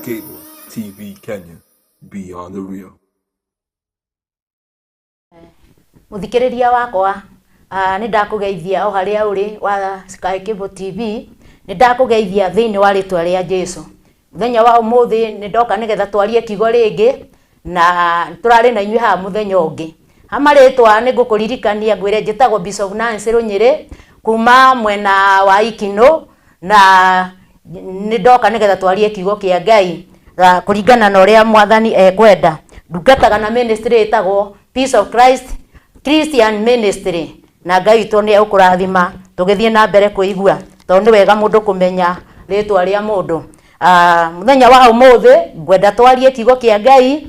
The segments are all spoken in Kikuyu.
Cable TV Kenya, beyond the real. Muthikiriria wakwa, nĩ ndakũgeithia o harĩa ũrĩ wa Sky Cable TV, nĩ ndakũgeithia thĩinĩ wa rĩtwa rĩa Jesu. Mũthenya wa ũmũthĩ nĩ ndoka nĩgetha twarie kiugo rĩngĩ, na tũrarĩ na inyuĩ haha mũthenya ũngĩ. Hama rĩtwa nĩ ngũkũririkania ngwĩre njĩtagwo Bishop Nancy Rũnyĩrĩ kuma mwena wa Ikinũ, na nĩ ndoka nĩgetha twarie kiugo kĩa Ngai kũringana na ũrĩa Mwathani ekwenda. Ndungataga na ministry ĩtagwo Peace of Christ Christian Ministry, na Ngai witũ nĩ egũkũrathima tũgĩthiĩ na mbere kũigua, tondũ nĩ wega mũndũ kũmenya rĩtwa rĩa mũndũ. Mũthenya wa ũmũthĩ ngwenda twarie kiugo kĩa Ngai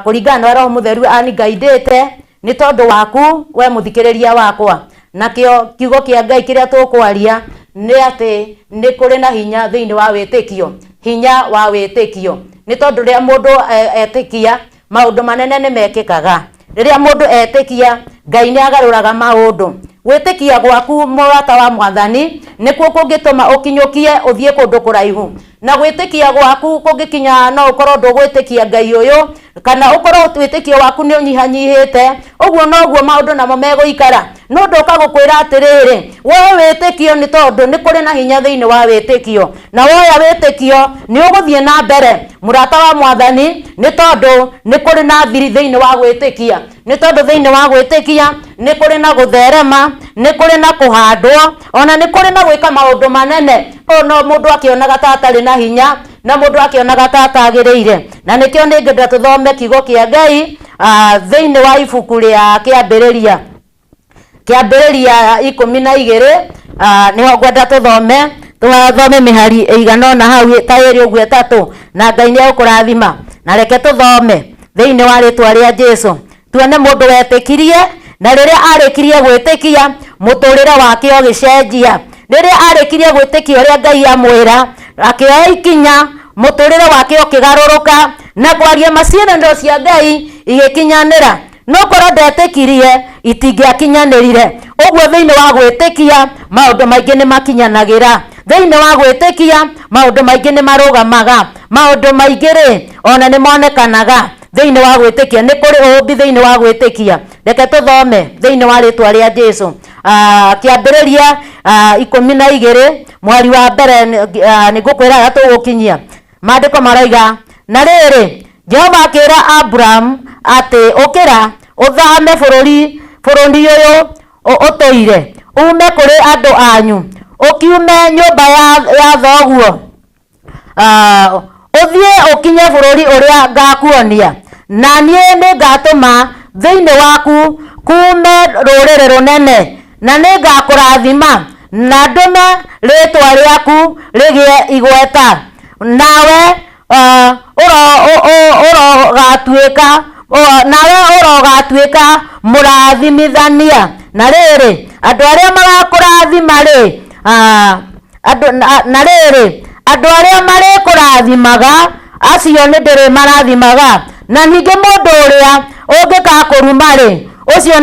kũringana na Roho Mũtheru anigaidĩte nĩ tondũ waku we mũthikĩrĩria wakwa. Nakĩo kiugo kĩa Ngai kĩrĩa tũkwaria nĩ atĩ nĩ kũrĩ na hinya thĩinĩ wa wĩtĩkio, hinya wa wĩtĩkio. Nĩ tondũ rĩrĩa mũndũ etĩkia maũndũ manene nĩ mekĩkaga. Rĩrĩa mũndũ etĩkia Ngai nĩ agarũraga maũndũ. Gwĩtĩkia gwaku mũrata wa Mwathani nĩkuo kũngĩtũma ũkinyũkie ũthiĩ kũndũ kũraihu. Na gwĩtĩkia gwaku kũngĩkinya no ũkorwo ndũgwĩtĩkia Ngai ũyũ, kana ũkorwo wĩtĩkio waku nĩ ũnyihanyihĩte, ũguo noguo maũndũ namo megũikara. No ndoka gũkwĩra atĩrĩrĩ, woe wĩtĩkio nĩ tondũ nĩ kũrĩ na hinya thĩinĩ wa wĩtĩkio. Na woya wĩtĩkio nĩ ũgũthiĩ na mbere mũrata wa Mwathani, nĩ tondũ nĩ kũrĩ na thiri thĩinĩ wa gwĩtĩkia. Nĩ tondũ thĩinĩ wa gwĩtĩkia nĩ kũrĩ na gũtherema, nĩ kũrĩ na kũhandwo, ona nĩ kũrĩ na gwĩka maũndũ manene. Ono mũndũ akĩonaga ta atarĩ na hinya, na mũndũ akĩonaga ta atagĩrĩire. Na nĩkĩo nĩ ngwenda tũthome kiugo kĩa Ngai thĩinĩ wa ibuku rĩa Kĩambĩrĩria. Kĩambĩrĩria 12, nĩho ngwenda tũthome, tũthome mĩhari ĩigana ũna hau ta ĩrĩ ũguo ĩtatũ, na Ngai nĩ egũkũrathima. Na reke tũthome thĩinĩ wa rĩtwa rĩa Jesu. Tuone mũndũ wetĩkirie, na rĩrĩa arĩkirie gwĩtĩkia mũtũrĩre wake ũgĩcenjia. Rĩrĩa arĩkirie gwĩtĩkia ũrĩa Ngai amwĩra, akĩoya ikinya, mũtũrĩre wake ũkĩgarũrũka, na kwaria maciĩranĩro cia Ngai igĩkinyanĩra. No korwo ndetĩkirie itingĩakinyanĩrire. Ũguo thĩinĩ wa gwĩtĩkia maũndũ maingĩ nĩ makinyanagĩra. Thĩinĩ wa gwĩtĩkia maũndũ maingĩ nĩ marũgamaga. Maũndũ maingĩ rĩ ona nĩ monekanaga thĩinĩ wa gwĩtĩkia. Nĩ kũrĩ ũũmbi thĩinĩ wa gwĩtĩkia. Reke tũthome thĩinĩ wa rĩtwa rĩa Jesu. Kĩambĩrĩria 12 mweri wa mbere nĩ ngũkwĩra harĩa tũgũkinyia. Maandĩko maroiga, na rĩrĩ, Jehova akĩĩra Abraham atĩ ũkĩra ũthame bũrũri ũyũ ũtũire, ume kũrĩ andũ anyu, ũkiume nyũmba ya thoguo, ũthiĩ ũkinye bũrũri ũrĩa ngakuonia, na niĩ nĩngatũma thĩinĩ waku kuume rũrĩrĩ rũnene, na nĩngakũrathima na ndũme rĩtwa rĩaku rĩgĩe igweta, nawe ũrogatuĩka mũrathimithania. Na rĩrĩ, andũ arĩa magakũrathima rĩ, na rĩrĩ, andũ arĩa marĩkũrathimaga acio nĩ ndĩrĩmarathimaga, na ningĩ mũndũ ũrĩa ũngĩkakũruma rĩ, ũcio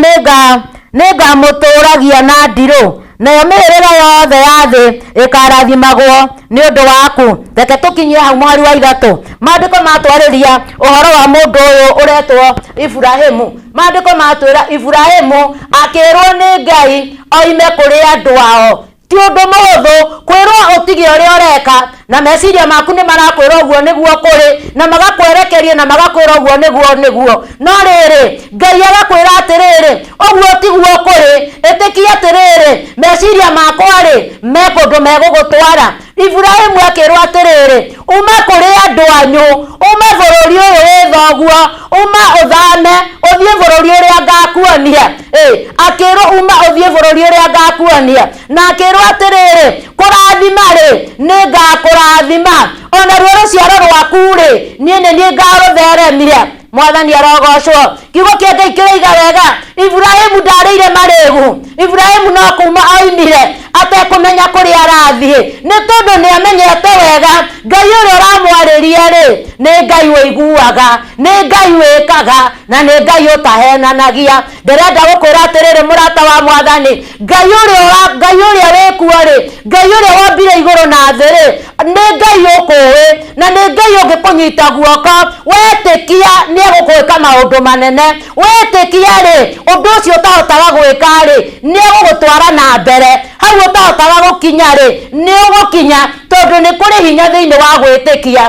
nĩngamũtũragia na ndirũ, nayo mĩhĩrĩga yothe ya thĩ ĩkarathimagwo nĩ ũndũ waku. Reke tũkinyie hau mweri wa 3. Maandĩko matwarĩria ũhoro wa mũndũ ũyũ ũretwo Iburahĩmu. Maandĩko matwĩra Iburahĩmu akĩrwo nĩ Ngai oime kũrĩ andũ ao. Ti ũndũ mũhũthũ kwĩrwo ũtige ũrĩa ũreka, na meciria maku nĩ marakwĩra ũguo nĩguo kũrĩ, na magakwerekeria na magakwĩra ũguo nĩguo nĩguo. No rĩrĩ, Ngai agakwĩra atĩrĩrĩ, ũguo tiguo kũrĩ, ĩtĩkia atĩrĩrĩ, meciria makwa rĩ, me kũndũ megũgũtwara. Iburahĩmu akĩrwo atĩrĩrĩ, uma kũrĩ andũ anyu, ume bũrũri ũyũ wĩ thoguo, uma ũthame ũthiĩ bũrũri ũrĩa ngakuonia. Akĩrwo uma ũthiĩ bũrũri ũrĩa ngakuonia, na akĩrwo atĩrĩrĩ, kũrathima rĩ, nĩ ngakũrathima, ona ruo rũciaro rwaku rĩ, niĩ nĩ niĩ ngarũtheremia. Mwathani arogocwo. Kiugo kĩa Ngai kĩroiga wega, Iburahĩmu ndarĩire marĩĩgu. Iburahĩmu no kuma oimire atekũmenya kũrĩa arathiĩ, nĩ tondũ nĩ amenyete wega Ngai ũrĩa ũramwarĩria rĩ, nĩ Ngai ũiguaga, nĩ Ngai wĩkaga, na nĩ Ngai ũtahenanagia. Ndĩrenda gũkwĩra atĩrĩrĩ mũrata wa Mwathani, Ngai ũrĩa wĩkuo rĩ, Ngai ũrĩa wombire igũrũ na thĩ rĩ, Nĩ Ngai ũkũĩ na nĩ Ngai ũngĩkũnyita guoko. Wetĩkia nĩ egũkwĩka maũndũ manene. Wetĩkia rĩ, ũndũ ũcio ũtahotaga gwĩka rĩ, nĩ egũgũtwara na mbere. Hau ũtahotaga gũkinya rĩ, nĩ ũgũkinya, tondũ nĩ kũrĩ hinya thĩinĩ wa gwĩtĩkia.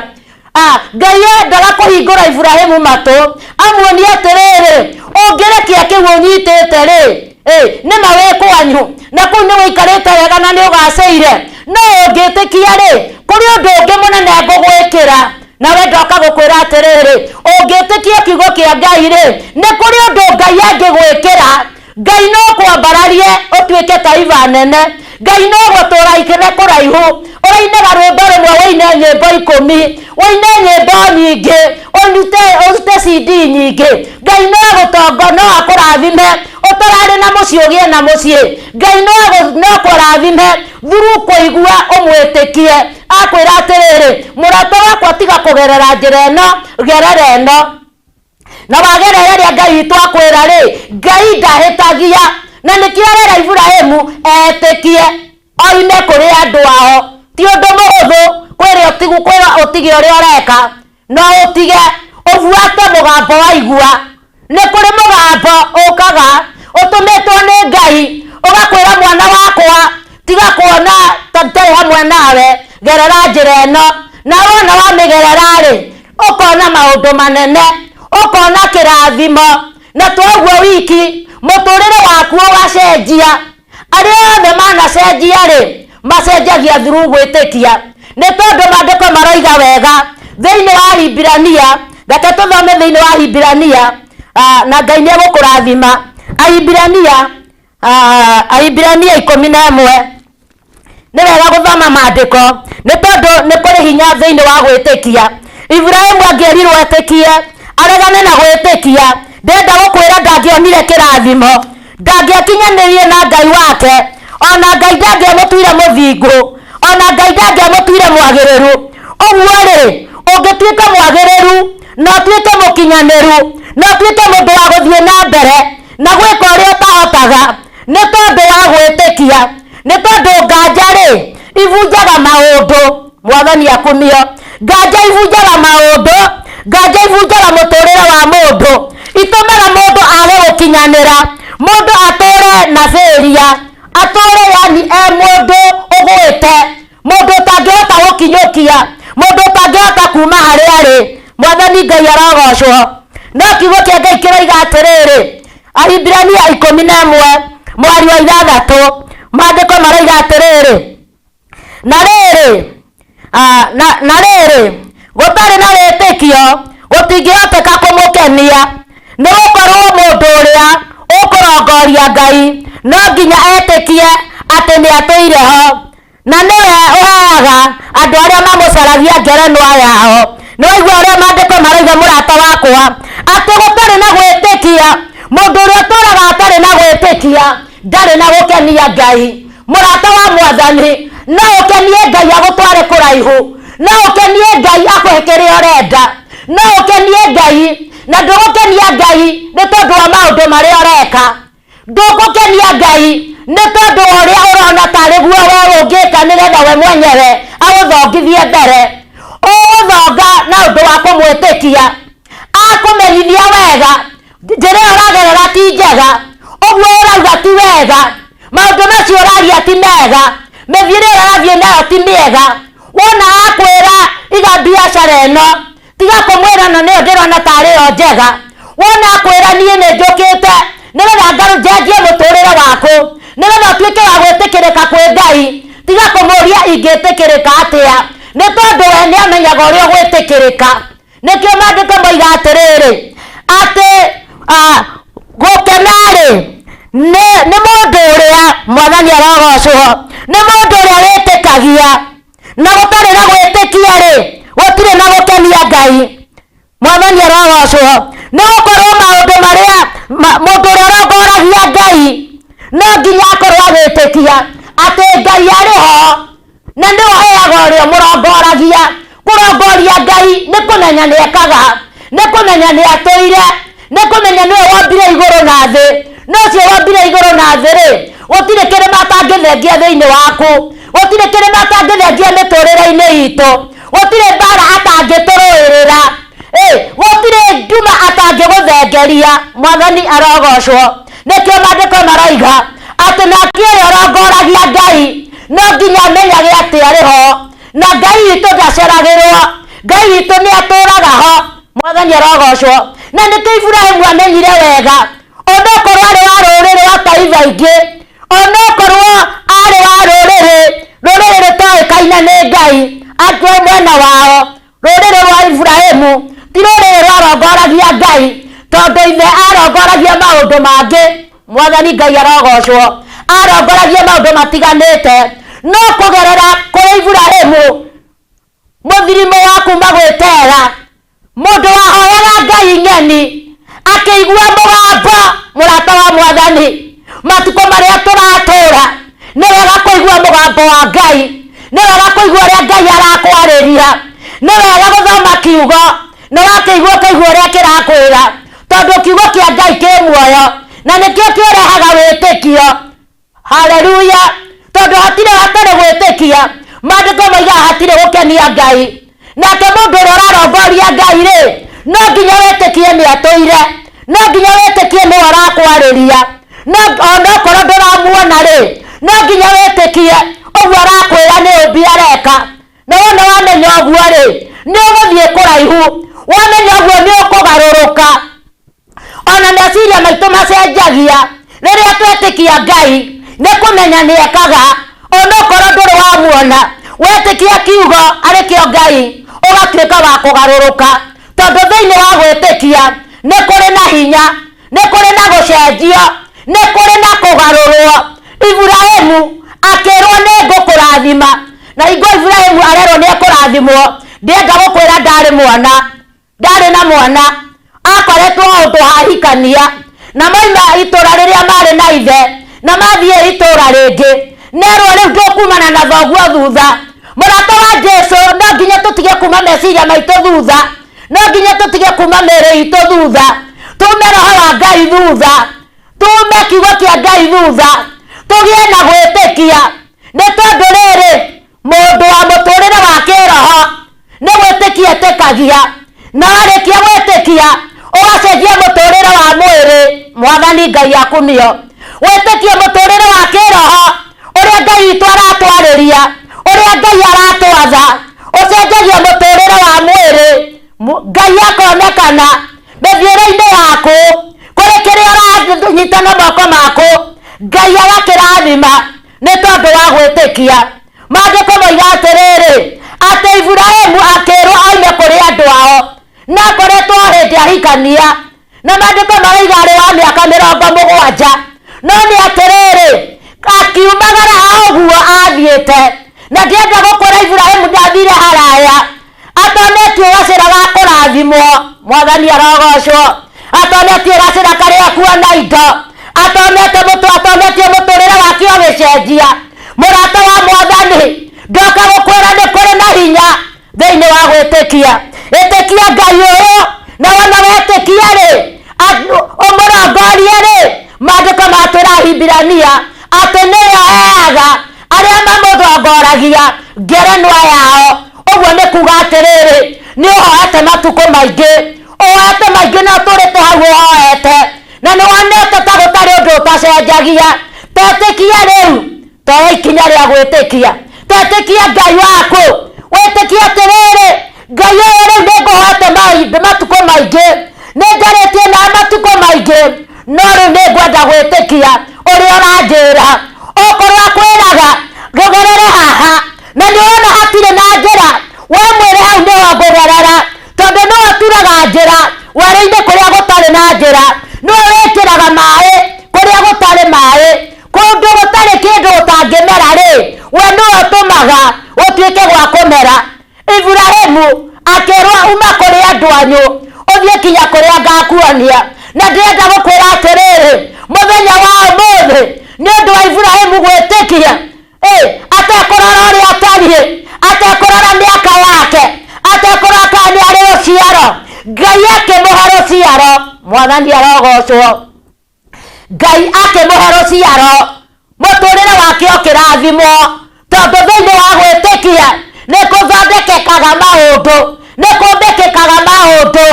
Ngai endaga kũhingũra Iburahimu matũ amuonie atĩrĩrĩ, ũngĩrekia kĩu ũnyitĩte rĩ, nĩma wĩ kwanyu na kũu nĩ wĩikarĩte wega na nĩ ũgacĩire, no ũngĩtĩkia rĩ, kũrĩ ũndũ ũngĩ mũnene ngũgwĩkĩra. Nawe ndoka gũkwĩra atĩrĩrĩ, ũngĩtĩkia kiugo kĩa Ngai rĩ, nĩ kũrĩ ũndũ Ngai angĩgwĩkĩra. Ngai no kwambararie ũtuĩke taifa nene. Ngai no gũtũraikĩre kũraihu, ũrainaga rwĩmbo rũmwe, ũine nyĩmbo 10, ũine nyĩmbo nyingĩ, ũrute CD nyingĩ. Ngai no gũtongo, no akũrathime ũtararĩ na mũciĩ, ũgĩe na mũciĩ. Ngai no kũrathime through kũigua ũmwĩtĩkie. Akwĩra atĩrĩrĩ, mũrata wakwa, tiga kũgerera njĩra ĩno, gerera ĩno. Na wagerera ĩrĩa Ngai witũ akwĩra rĩ, Ngai ndahĩtagia. Na nĩkĩo arera Iburahimu etĩkie oime kũrĩ andũ ao. Ti ũndũ mũhũthũ kwĩra ũtige ũrĩa ũreka, no ũtige ũbuate mũgambo waigua. Nĩ kũrĩ mũgambo ũkaga ũtũmĩtwo nĩ Ngai ũgakwĩra, mwana wakwa, tiga kuona ta ndarĩ hamwe nawe, gerera njĩra ĩno. Na wona wamĩgerera rĩ, ũkona maũndũ manene, ũkona kĩrathimo. Na to ũguo wiki, mũtũrĩre waku ũgacenjia. Arĩa othe manacenjia rĩ, macenjagia through gwĩtĩkia, nĩ tondũ maandĩko maroiga wega thĩinĩ wa Hibirania. Reke tũthome thĩinĩ wa Hibirania, na Ngai nĩ egũkũrathima. Ahibirania 11. Nĩ wega gũthoma maandĩko, nĩ tondũ nĩ kũrĩ hinya thĩinĩ wa gwĩtĩkia. Iburahimu angĩerirwo etĩkie, aregane na gwĩtĩkia, ndenda gũkwĩra ndangĩonire kĩrathimo, ndangĩakinyanĩrie na Ngai wake, ona Ngai ndangĩamũtuire mũthingu, ona Ngai ndangĩamũtuire mwagĩrĩru. Ũguo rĩ, ũngĩtuĩka mwagĩrĩru na ũtuĩke mũkinyanĩru na ũtuĩke mũndũ wa gũthiĩ na mbere na gwĩka ũrĩa ũtahotaga, nĩ tondũ wa gwĩtĩkia. Nĩ tondũ nganja rĩ, ibunjaga maũndũ. Mwathani akumio. Nganja ibunjaga maũndũ, nganja ibunjaga mũtũrĩre wa mũndũ, itũmaga mũndũ age gũkinyanĩra, mũndũ atũre na failure, atũre yani e mũndũ ũgwĩte, mũndũ ũtangĩhota gũkinyũkia, mũndũ ũtangĩhota kuma harĩa arĩ. Mwathani Ngai arogocwo. No kiugo kĩa Ngai kĩroiga atĩrĩrĩ, Ahibirania 11 mwari wa 6, maandĩko maroiga atĩrĩrĩ, na rĩrĩ, na rĩrĩ, gũtarĩ na wĩtĩkio gũtingĩhoteka kũmũkenia, nĩ gũkorwo mũndũ ũrĩa ũkũrongoria Ngai no nginya etĩkie atĩ nĩ atũire ho, na nĩwe ũheaga andũ arĩa mamũcaragia ngerenwa yao. Nĩ waigua ũrĩa maandĩko maroiga, mũrata wakwa, atĩ gũtarĩ na gwĩtĩkia, mũndũ ũrĩa ũtũraga atarĩ na gwĩtĩkia ndarĩ na gũkenia Ngai. Mũrata wa Mwathani, no ũkenie Ngai agũtware kũraihu, no ũkenie Ngai akũhe kĩrĩa ũrenda, no ũkenie Ngai. Na ndũgũkenia Ngai nĩ tondũ wa maũndũ marĩa ũreka, ndũgũkenia Ngai nĩ tondũ wa ũrĩa ũrona tarĩ guo we ũngĩka nĩgetha we mwenyewe agũthongithie mbere. Ũgũthonga na ũndũ wa kũmwĩtĩkia. Akũmenyithia wega njĩra ĩyo ũragerera ti njega, ũguo ũrauga ti wega, maũndũ macio ũraria ti mega, mĩthiĩre ĩyo ũrathiĩ nayo ti mĩega. Wona akwĩra iga biacara ĩno, tiga kũmwĩra no nĩyo ndĩrona tarĩ yo njega. Wona akwĩra niĩ nĩ njũkĩte nĩgetha njenjie mũtũrĩre waku, nĩgetha ũtuĩke wa gwĩtĩkĩrĩka kwĩ Ngai, tiga kũmũria ingĩtĩkĩrĩka atĩa, nĩ tondũ we nĩ amenyaga ũrĩa ũgwĩtĩkĩrĩka. Nĩkĩo maandĩko moiga atĩrĩrĩ, atĩ gũkena-rĩ nĩ mũndũ ũrĩa, Mwathani arogocwo, nĩ mũndũ ũrĩa wĩtĩkagia. Na gũtarĩ na gwĩtĩkia-rĩ, gũtirĩ na gũkenia Ngai. Mwathani arogocwo. Nĩ gũkorwo maũndũ marĩa mũndũ ũrĩa ũrongoragia Ngai no nginya akorwo agĩtĩkia atĩ Ngai arĩ ho na nĩwe ũheaga ũrĩa ũmũrongoragia. Kũrongoria Ngai nĩ kũmenya nĩ ekaga, nĩ kũmenya nĩ atũire, nĩ kũmenya nĩwe wombire igũrũ na thĩ. Na ũcio wombire igũrũ na thĩ rĩ, gũtirĩ kĩrĩma atangĩthengia thĩinĩ waku. Gũtirĩ kĩrĩma atangĩthengia mĩtũrĩre-inĩ itũ. Gũtirĩ mbara atangĩtũrũĩrĩra. Gũtirĩ nduma atangĩgũthengeria. Mwathani arogocwo. Nĩkĩo maandĩko maroiga atĩ nake ũrĩa ũrongoragia Ngai no nginya amenyage atĩ arĩ ho, na Ngai witũ ndaceragĩrwo. Ngai witũ nĩ atũraga ho. Mwathani arogocwo. Na nĩkĩo Iburahimu amenyire wega, onokorwo arĩ wa rũrĩrĩ wa taifa ingĩ, onokorwo arĩ wa rũrĩrĩ, rũrĩrĩ rũtoĩkaine nĩ Ngai, atue mwena wao. Rũrĩrĩ rwa Iburahimu ti rũrĩrĩ rwarongoragia Ngai, tondũ ithe arongoragia maũndũ mangĩ. Mwathani Ngai arogocwo. Arongoragia maũndũ matiganĩte, no kũgerera kũrĩ Iburahimu, mũthirimũ wa kuma gwĩ Tera, mũndũ wahoyaga Ngai ng'eni, akĩigua mũgambo. Mũrata wa Mwathani, matukũ marĩa tũratũra, nĩ wega kũigua mũgambo wa Ngai, nĩ wega kũigua ũrĩa Ngai arakwarĩria, nĩ wega gũthoma kiugo na wakĩigua ũkaigua ũrĩa kĩrakwĩra, tondũ kiugo kĩa Ngai kĩ muoyo na nĩkĩo kĩrehaga wĩtĩkio. Haleluya! Tondũ hatirĩ hatarĩ gwĩtĩkia, maandĩko moigaga hatirĩ gũkenia Ngai. Nake mũndũ ũrĩa ũrarongoria Ngai rĩ, no nginya wĩtĩkie nĩ atũire, no nginya wĩtĩkie nĩwe ũrakwarĩria, no onokorwo ndũramuona rĩ, no nginya wĩtĩkie ũguo arakwĩra nĩ ũmbi areka. Na wona wamenya ũguo rĩ, nĩ ũgũthiĩ kũraihu. Wamenya ũguo nĩ ũkũgarũrũka. Ona meciria maitũ macenjagia rĩrĩa twetĩkia Ngai, nĩ kũmenya nĩ ekaga onokorwo ndũrĩ wamuona. Wetĩkia kiugo arĩ kĩo Ngai, ũgatuĩka wa kũgarũrũka, tondũ thĩinĩ wa gwĩtĩkia nĩ kũrĩ na hinya, nĩ kũrĩ na gũcenjio, nĩ kũrĩ na kũgarũrwo. Iburahimu akĩrwo nĩ ngũkũrathima, na hingo Iburahimu arerwo nĩ ekũrathimwo, ndĩenda gũkwĩra ndarĩ mwana, ndarĩ na mwana, akoretwo ũndũ hahikania na maima itũra rĩrĩa marĩ na ithe na mathiĩ itũra rĩngĩ, nerwo rĩu ndũkumana na thoguo thutha. Mũrata wa Jesu, no nginya tũtige kuma meciria maitũ thutha, no nginya tũtige kuma mĩĩrĩ itũ thutha, tume roho wa Ngai thutha, tume kiugo kĩa Ngai thutha, tũgĩe na gwĩtĩkia. Nĩ tondũ rĩrĩ, mũndũ wa mũtũrĩre wa kĩroho nĩ gwĩtĩkia etĩkagia, na warĩkia gwĩtĩkia ũgacenjia mũtũrĩre wa mwĩrĩ. Mwathani Ngai akumio. Wĩtĩkie mũtũrĩre wa kĩroho ũrĩa Ngai witũ aratwarĩria, ũrĩa Ngai aratwatha, ũcenjagia mũtũrĩre wa mwĩrĩ. Ngai akonekana mĩthiĩre-inĩ yaku, kũrĩ kĩrĩa ũranyita na moko maku, Ngai agakĩrathima nĩ tondũ wa gwĩtĩkia. Maandĩko moiga atĩrĩrĩ, atĩ Iburahimu akĩrwo oime kũrĩ andũ ao, na akoretwo o hĩndĩ ahikania, na maandĩko maroiga arĩ wa mĩaka 70. No nĩ atĩrĩrĩ, akiumagara ha ũguo athiĩte, na ndĩenda gũkwĩra Iburahimu ndathire haraya atonetie gacĩra ga kũrathimwo. Mwathani arogocwo. Atonetie gacĩra karĩa kuona indo, atonete mũtũ, atonetie mũtũrĩre wake ũgĩcenjia. Mũrata wa Mwathani, ndoka gũkwĩra nĩ kũrĩ na hinya thĩinĩ wa gwĩtĩkia. Ĩtĩkia Ngai ũyũ, na wona wetĩkia rĩ, ũmũrongorie rĩ, maandĩko matwĩra Ahibirania atĩ nĩwe aheaga arĩa mamũrongoragia ngerenwa yao. Ũguo nĩ kuga atĩrĩrĩ, nĩ ũhoete matukũ maingĩ, ũhoete maingĩ, na ũtũrĩte hau ũhoete, na nĩ wonete ta gũtarĩ ũndũ ũtacenjagia. Tetĩkia rĩu, toya ikinya rĩa gwĩtĩkia, tetĩkia Ngai waku, wĩtĩkie atĩrĩrĩ, Ngai ũyũ rĩu nĩ ngũhoete matukũ maingĩ, nĩ njarĩtie na matukũ maingĩ, no rĩu nĩ ngwenda gwĩtĩkia ũrĩa ũranjĩra. Okorwo akwĩraga rũgerere haha na nĩ ũrona hatirĩ na njĩra, we mwĩre hau nĩho ngũgerera, tondũ nĩwe ũturaga njĩra werũ-inĩ kũrĩa gũtarĩ na njĩra, nĩwe wĩkĩraga maĩ kũrĩa gũtarĩ maĩ, kũndũ gũtarĩ kĩndũ gũtangĩmera rĩ, we nĩwe ũtũmaga gũtuĩke gwa kũmera. Iburahimu akĩrwo uma kũrĩ andũ anyu ũthiĩ kinya kũrĩa ngakuonia. Na ndĩrenda gũkwĩra atĩrĩrĩ, mũthenya wa ũmũthĩ, nĩ ũndũ wa Iburahimu gwĩtĩkia, atekũrora ũrĩa atariĩ, atekũrora mĩaka yake, atekũrora kana nĩ arĩ rũciaro, Ngai akĩmũhe rũciaro. Mwathani arogocwo. Ngai akĩmũhe rũciaro, mũtũrĩre wake ũkĩrathimwo. Tondũ Tondũ thĩinĩ wa gwĩtĩkia nĩ kũthondekekaga maũndũ, nĩ kũmbĩkĩkaga maũndũ.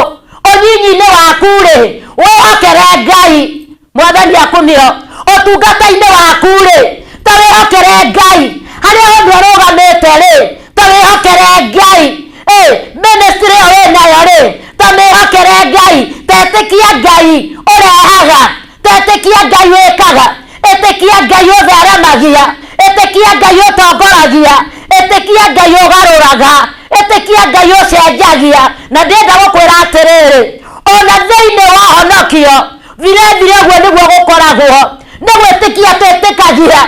Ũnyinyi-inĩ waku rĩ, wĩhokere Ngai, Mwathani akumio. Ũtungata-inĩ waku rĩ, ta wĩhokere Ngai. Harĩa hothe ũrũgamĩte rĩ, ta wĩhokere Ngai. Ministry ĩyo wĩnayo rĩ, ta mĩhokere Ngai. Ta ĩtĩkia Ngai ũrehaga, ta ĩtĩkia Ngai wĩkaga, ĩtĩkia Ngai ũtheremagia, ĩtĩkia Ngai ũtongoragia, ĩtĩkia Ngai ũgarũraga, ĩtĩkia Ngai ũcenjagia. Na ndĩrenda gũkwĩra atĩrĩrĩ, ona thĩinĩ wa ũhonokio thirethire ũguo nĩguo gũkoragwo. Nĩ gwĩtĩkia twĩtĩkagia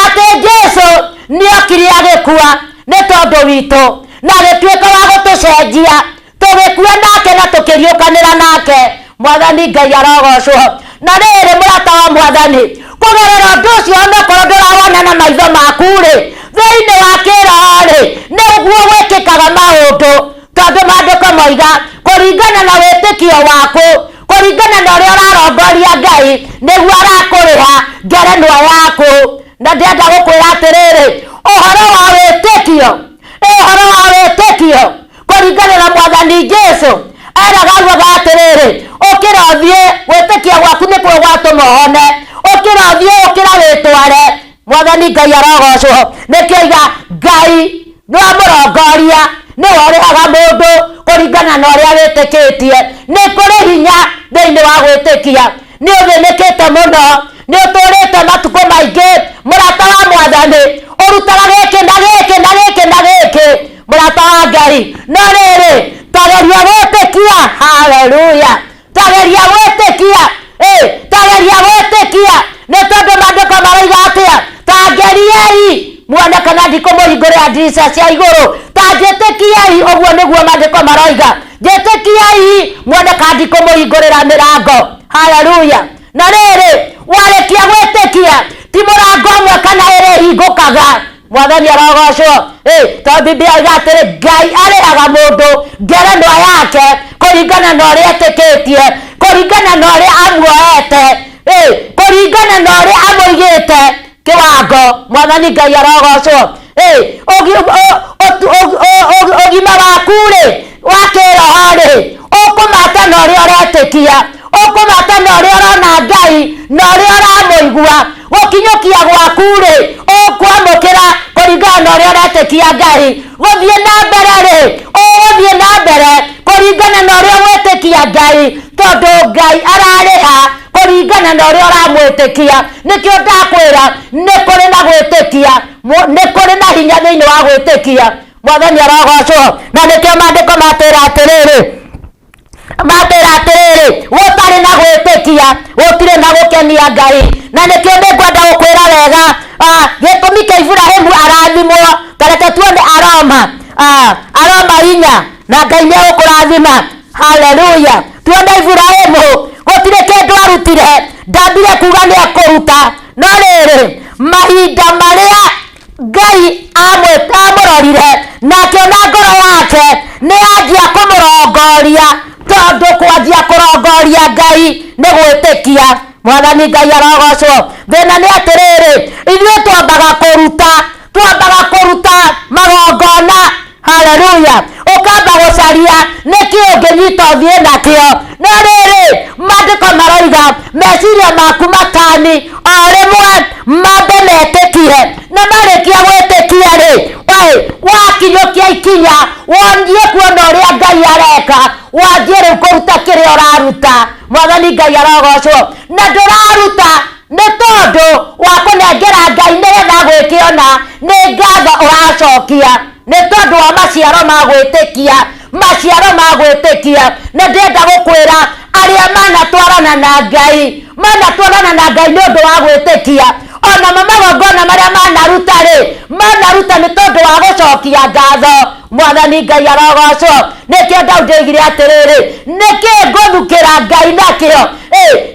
atĩ Jesu nĩokire agĩkua nĩ tondũ witũ, na agĩtuĩka wa gũtũcenjia, tũgĩkua nake na tũkĩriũkanĩra nake. Mwathani Ngai arogocwo. Na rĩrĩ, mũrata wa Mwathani, kũgerera ũndũ ũcio, onokorwo ndũrawona na maitho maku rĩ, thĩinĩ wa kĩroho rĩ, nĩguo gwĩkĩkaga maũndũ. Tondũ maandĩko moiga, kũringana na wĩtĩkio waku, kũringana na ũrĩa ũrarongoria Ngai, nĩguo arakũrĩha ngerenwa yaku. Na ndĩrenda gũkwĩra atĩrĩrĩ, ũhoro wa wĩtĩkio, ũhoro wa wĩtĩkio kũringana na Mwathani Jesu, eraga augaga atĩrĩrĩ, ũkĩra ũthiĩ, gwĩtĩkia gwaku nĩkuo gwatũma ũhone. Ũkĩra ũthiĩ, ũkĩra wĩtware. Mwathani Ngai arogocwo. Nĩkĩo iga Ngai nĩwe mũrongoria, nĩwe ũrĩhaga mũndũ kũringana na ũrĩa wĩtĩkĩtie. Nĩ kũrĩ hinya thĩinĩ wa gwĩtĩkia. Nĩ ũthĩnĩkĩte mũno, nĩ ũtũrĩte matukũ maingĩ, mũrata wa Mwathani, ũrutaga gĩkĩ na gĩkĩ na gĩkĩ na gĩkĩ, mũrata wa Ngai. No rĩrĩ, tageria gwĩtĩkia. Haleluya! Tageria gwĩtĩkia, tageria gwĩtĩkia, nĩ tondũ maandĩko maroiga atĩa? Ta ngeriei muone kana ndikũmũhingũrĩra ndirica cia igũrũ. Ta njĩtĩkiei, ũguo nĩguo maandĩko maroiga. Njĩtĩkiei muone kana ndikũmũhingũrĩra mĩrango. Haleluya! Na rĩrĩ, warĩkia gwĩtĩkia, ti mũrango ũmwe kana ĩrĩ ĩhingũkaga. Mwathani arogocwo. Tondũ Biblia iga atĩrĩ, Ngai arĩhaga mũndũ ngerenwa yake kũringana na ũrĩa etĩkĩtie, kũringana na ũrĩa amuoete, kũringana na ũrĩa amũigĩte kĩwango. Mwathani Ngai arogocwo. Ũgima waku rĩ wa kĩroho rĩ, ũkũmata na ũrĩa ũretĩkia, ũkũmata na ũrĩa ũrona Ngai na ũrĩa ũramũigua. Gũkinyũkia gwaku rĩ, ũkwamũkĩra kũringana na ũrĩa ũretĩkia Ngai. Gũthiĩ na mbere rĩ, ũgũthiĩ na mbere kũringana na ũrĩa ũgwĩtĩkia Ngai, tondũ Ngai ararĩha kũringana na ũrĩa ũramwĩtĩkia. Nĩkĩo ndakwĩra nĩ kũrĩ na gwĩtĩkia, nĩ kũrĩ na hinya thĩinĩ wa gwĩtĩkia. Mwathani arogocwo. Na nĩkĩo maandĩko matwĩra atĩrĩrĩ, matwĩra atĩrĩrĩ, gũtarĩ na gwĩtĩkia gũtirĩ na gũkenia Ngai. Na nĩkĩo nĩngwenda gũkwĩra wega, gĩtũmi kĩa Iburahĩmu arathimwo. Tareke tuone Aroma, Aroma 4, na Ngai nĩ egũkũrathima. Haleluya! Tuone Iburahĩmu gũtirĩ kĩndũ arutire, ndambire kuga nĩ ekũruta, no rĩrĩ, mahinda marĩa Ngai amũrorire na akĩona ngoro yake nĩ yanjia kũmũrongoria, tondũ kwanjia kũrongoria Ngai nĩ gwĩtĩkia. Mwathani Ngai arogocwo. Thĩna nĩ atĩrĩrĩ, ithuĩ twambaga kũruta, twambaga kũruta magongona. Haleluya! Ũkamba gũcaria nĩkĩ ũngĩnyita ũthiĩ nakĩo. No rĩrĩ, maandĩko maroiga meciria maku matani o rĩmwe mambe metĩkie, na marĩkia gwĩtĩkia rĩ, wakinyũkia ikinya wongie kuona ũrĩa Ngai areka, wanjie rĩu kũruta kĩrĩa ũraruta. Mwathani Ngai arogocwo. Na ndũraruta nĩ tondũ wa kũnengera Ngai nĩgetha gwĩke ona, nĩ ngatho ũracokia nĩ tondũ wa maciaro ma gwĩtĩkia, maciaro ma gwĩtĩkia. Na ndĩrenda gũkwĩra arĩa manatwarana na Ngai, manatwarana na Ngai nĩ ũndũ wa gwĩtĩkia, ona magongona marĩa manaruta rĩ, manaruta nĩ tondũ wa gũcokia ngatho. Mwathani Ngai arogocwo. Nĩkĩo Daudi oigire atĩrĩrĩ, nĩkĩ ngũthukĩra Ngai nakĩo?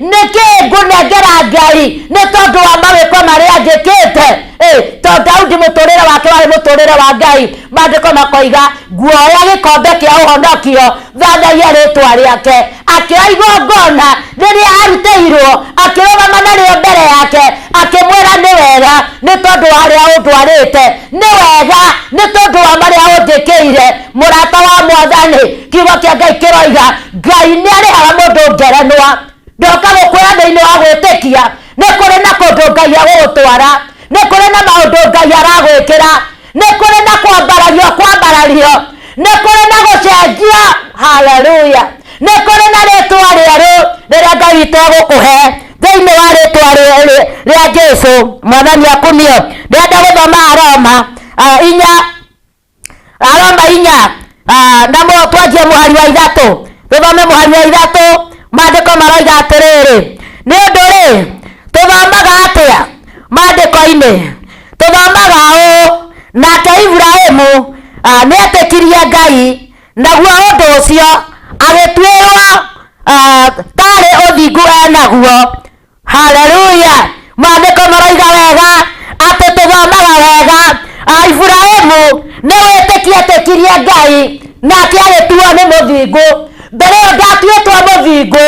Nĩkĩ ngũnengera Ngai nĩ tondũ wa mawĩko marĩa njĩkĩte? Tondũ Daudi mũtũrĩre wake warĩ mũtũrĩre wa Ngai. Maandĩko makoiga, nguoya gĩkombe kĩa ũhonokio, thathaia rĩtwa rĩake. Akĩoya igongona rĩrĩa arutĩirwo, akĩrũgama narĩo mbere yake, akĩmwĩra nĩ wega nĩ Nĩ tondũ wa harĩa ũndwarĩte nĩ wega, nĩ tondũ wa marĩa ũnjĩkĩire. Mũrata wa Mwathani, kiugo kĩa Ngai kĩroiga Ngai nĩ arĩhaga mũndũ ngerenwa. Ndoka gũkwĩra thĩinĩ wa gwĩtĩkia nĩ kũrĩ na kũndũ Ngai agũgũtwara, nĩ kũrĩ na maũndũ Ngai aragwĩkĩra, nĩ kũrĩ na kwambarario kwambarario, nĩ kũrĩ na gũcenjia. Haleluya! Nĩ kũrĩ na rĩtwa rĩerũ rĩrĩa Ngai witũ egũkũhe thĩinĩ wa rĩtwa rĩa Jesu. Mwathani akumio. Ndĩrenda gũthoma Aroma inya, Aroma inya, na twanjie mũhari wa 3. Tũthome mũhari wa 3. Maandĩko maroiga atĩrĩrĩ, nĩ ũndũ rĩ tũthomaga atĩa maandĩko-inĩ? Tũthomaga ũũ, nake Iburahĩmu nĩetĩkirie Ngai, naguo ũndũ ũcio agĩtuĩrwo tarĩ ũthingu enaguo. Haleluya! Maandĩko maroiga wega atĩ tũthomaga wega, Iburahĩmu nĩ wĩtĩkia etĩkirie Ngai, nake agĩtuo nĩ mũthingu. Mbere ĩyo ndatuĩtwo mũthingu,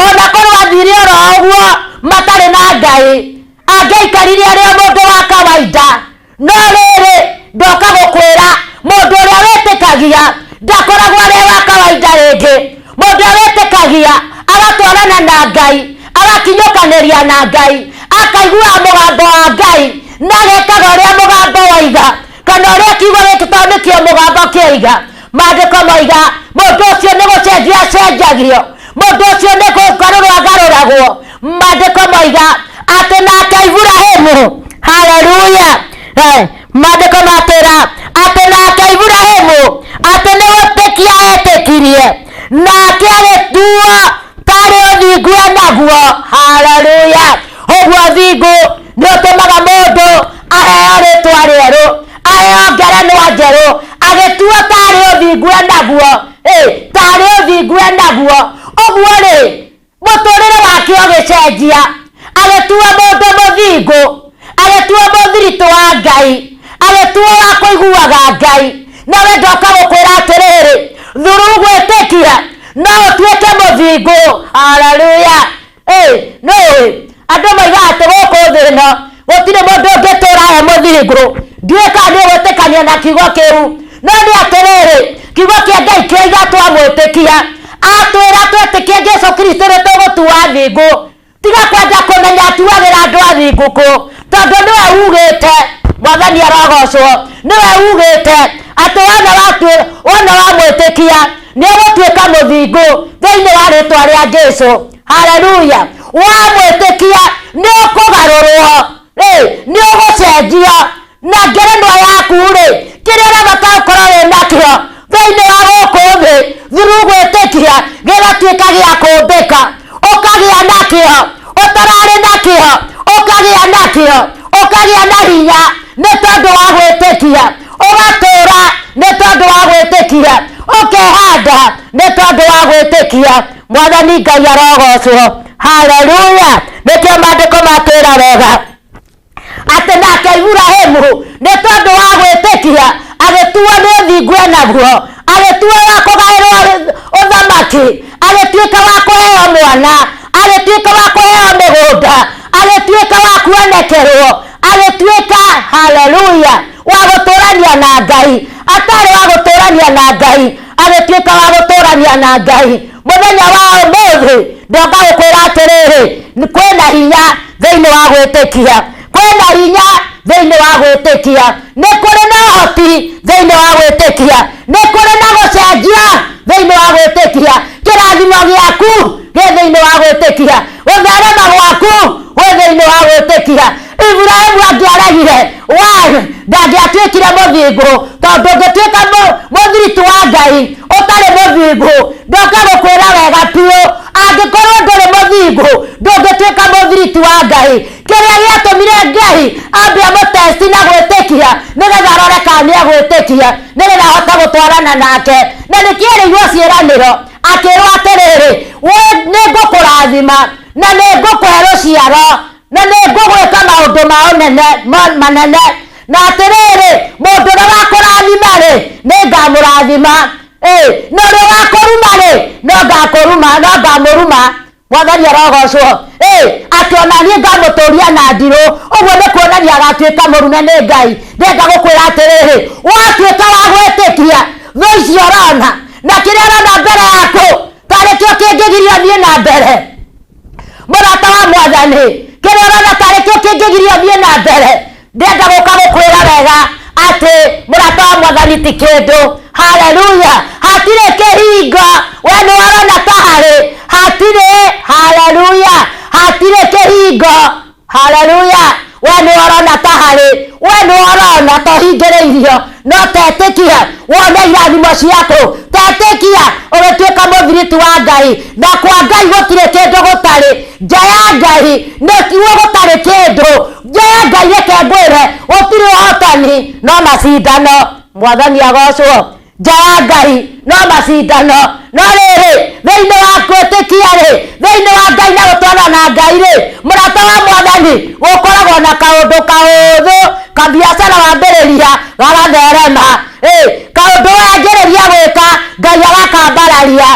ona korwo athire oro ũguo matarĩ na Ngai, angĩaikarire arĩ o mũndũ wa kawaida. No rĩrĩ, ndoka gũkwĩra mũndũ ũrĩa wĩtĩkagia ndakoragwo arĩ wa kawaida rĩngĩ. Mũndũ ũrĩa wĩtĩkagia agatwarana na Ngai, agakinyũkanĩria na Ngai, akaiguaga mũgambo wa Ngai, na agekaga ũrĩa mũgambo waiga, kana ũrĩa kiugo gĩkĩ tondũ nĩkĩo mũgambo kĩoiga. Maandĩko moiga mũndũ ũcio nĩ gũcenjia acenjagio, mũndũ ũcio nĩ kũgarũrwo agarũragwo. Maandĩko moiga atĩ nake Iburahĩmu, haleluya, maandĩko matwĩra atĩ nake Iburahĩmu atĩ nĩ gwĩtĩkia etĩkirie, nake agĩtuo tarĩ ũthingu enaguo. Haleluya! Ũguo ũthingu nĩ ũtũmaga mũndũ aheo rĩtwa rĩerũ, aheo ngerenwa njerũ, agĩtuo tarĩ ũthingu enaguo. Tarĩ ũthingu enaguo. Ũguo rĩ, mũtũrĩre wake ũgĩcenjia, agĩtuo mũndũ mũthingu, agĩtuo mũthiritũ wa Ngai, agĩtuo wa kũiguaga Ngai. Nawe ndoka gũkwĩra atĩrĩrĩ, thuru gwĩtĩkia no ũtuĩke mũthingu. Haleluya! Nĩũĩ andũ moigaga atĩ gũkũ thĩ ĩno gũtirĩ mũndũ ũngĩtũra e mũthingu. Ndiũĩ kana nĩ ũgwĩtĩkania na kiugo kĩu, no nĩ atĩrĩrĩ, kiugo kĩa Ngai kĩoiga twamwĩtĩkia, atwĩra twĩtĩkie Jesu Kristo nĩ tũgũtuo athingu. Tiga kwenda kũmenya atuagĩra andũ athingu kũ, tondũ nĩwe ugĩte. Mwathani arogocwo. Nĩwe ugĩte atĩ wona wamwĩtĩkia nĩ ũgũtuĩka mũthingu thĩinĩ wa rĩtwa rĩa Jesu. Haleluya! Wamwĩtĩkia nĩ ũkũgarũrwo, nĩ ũgũcenjio na ngerenwa yaku rĩ, kĩrĩa ũrabatara gũkorwo wĩ nakĩo thĩinĩ wa gũkũ thĩ through gwĩtĩkia gĩgatuĩka gĩa kũmbĩka, ũkagĩa nakĩo ũtararĩ nakĩo, ũkagĩa nakĩo, ũkagĩa na hinya nĩ tondũ wa gwĩtĩkia, ũgatũra nĩ tondũ wa gwĩtĩkia, ũkehanda nĩ tondũ wa gwĩtĩkia. Mwathani Ngai arogocwo. Haleluya! Nĩkĩo maandĩko matwĩra wega atĩ nake Iburahĩmu nĩ tondũ wa gwĩtĩkia agĩtuo nĩ ũthingu enaguo, agĩtuo wa kũgaĩrwo ũthamaki, agĩtuĩka wa kũheo mwana, agĩtuĩka wa kũheo mĩgũnda, agĩtuĩka wa kuonekerwo, agĩtuĩka, haleluya, wa gũtũrania na Ngai. Atarĩ wa gũtũrania na Ngai, agĩtuĩka wa gũtũrania na Ngai. Mũthenya wa ũmũthĩ ndoka gũkwĩra atĩrĩrĩ, kwĩna hinya thĩinĩ wa gwĩtĩkia, kwĩna hinya thĩinĩ wa gwĩtĩkia, nĩ kũrĩ na ũhoti thĩinĩ wa gwĩtĩkia, nĩ kũrĩ na gũcenjia thĩinĩ wa gwĩtĩkia. Kĩrathimo gĩaku gĩ thĩinĩ wa gwĩtĩkia, gũtherema gwaku gwĩ thĩinĩ wa gwĩtĩkia. Iburahĩmu angĩaregire, ndangĩatuĩkire mũthingu, tondũ ũngĩtuĩka mũthiritũ wa Ngai ũtarĩ mũthingu, ndoka gũkwĩra wega biũ, angĩkorwo ndũrĩ mũthingu ndũngĩtuĩka mũthiritũ wa Ngai. Kĩrĩa gĩatũmire Ngai ambe amũtesti na gwĩtĩkia, nĩgetha arore kana nĩ egwĩtĩkia, nĩgetha ahote gũtwarana nake. Na nĩkĩerĩirwo ciĩranĩro, akĩrwo atĩrĩrĩ, we nĩ ngũkũrathima na nĩ ngũkũhe rũciaro, na nĩ ngũgwĩka maũndũ ma ũnene manene, na atĩrĩrĩ, mũndũ ũrĩa wakũrathima rĩ, nĩ ngamũrathima, na ũrĩa wakũruma rĩ, no ngakũruma, no ngamũruma. Mwathani arogocwo. Atĩ ona niĩ ngamũtũria na ndirũ. Ũguo nĩ kuonania agatuĩka mũrume nĩ Ngai. Ndĩrenda gũkwĩra atĩrĩrĩ, watuĩka wa gwĩtĩkia thũ icio ũrona na kĩrĩa ũrona mbere yaku tarĩ kĩo kĩngĩgiria ũthiĩ na mbere. Mũrata wa Mwathani, kĩrĩa ũrona tarĩ kĩo kĩngĩgiria ũthiĩ na mbere, ndĩrenda gũka gũkwĩra wega atĩ mũrata wa Mwathani ti kĩndũ. Haleluya! Hatirĩ kĩhingo we nĩ warona ta harĩ, hatirĩ. Haleluya! Hatirĩ kĩhingo. Haleluya! We nĩ ũrona ta harĩ, we nĩ ũrona ta ũhingĩrĩirio, no tetĩkia wone irathimo ciaku. Tetĩkia ũgĩtuĩka mũthiriti wa Ngai, na kwa Ngai gũtirĩ kĩndũ gũtarĩ. Nja ya Ngai nĩkuo gũtarĩ kĩndũ. Nja ya Ngai, reke ngwĩre, gũtirĩ ũhotani no macindano. Mwathani agocwo. Nja ya Ngai no macindano, no rĩrĩ, thĩinĩ wa gwĩtĩkia rĩ, thĩinĩ wa Ngai na gũtwarana na Ngai rĩ, mũrata wa Mwathani, gũkoragwo na kaũndũ kahũthũ. Kabiacara wambĩrĩria gagatherema, kaũndũ wanjĩrĩria gwĩka Ngai agakambararia,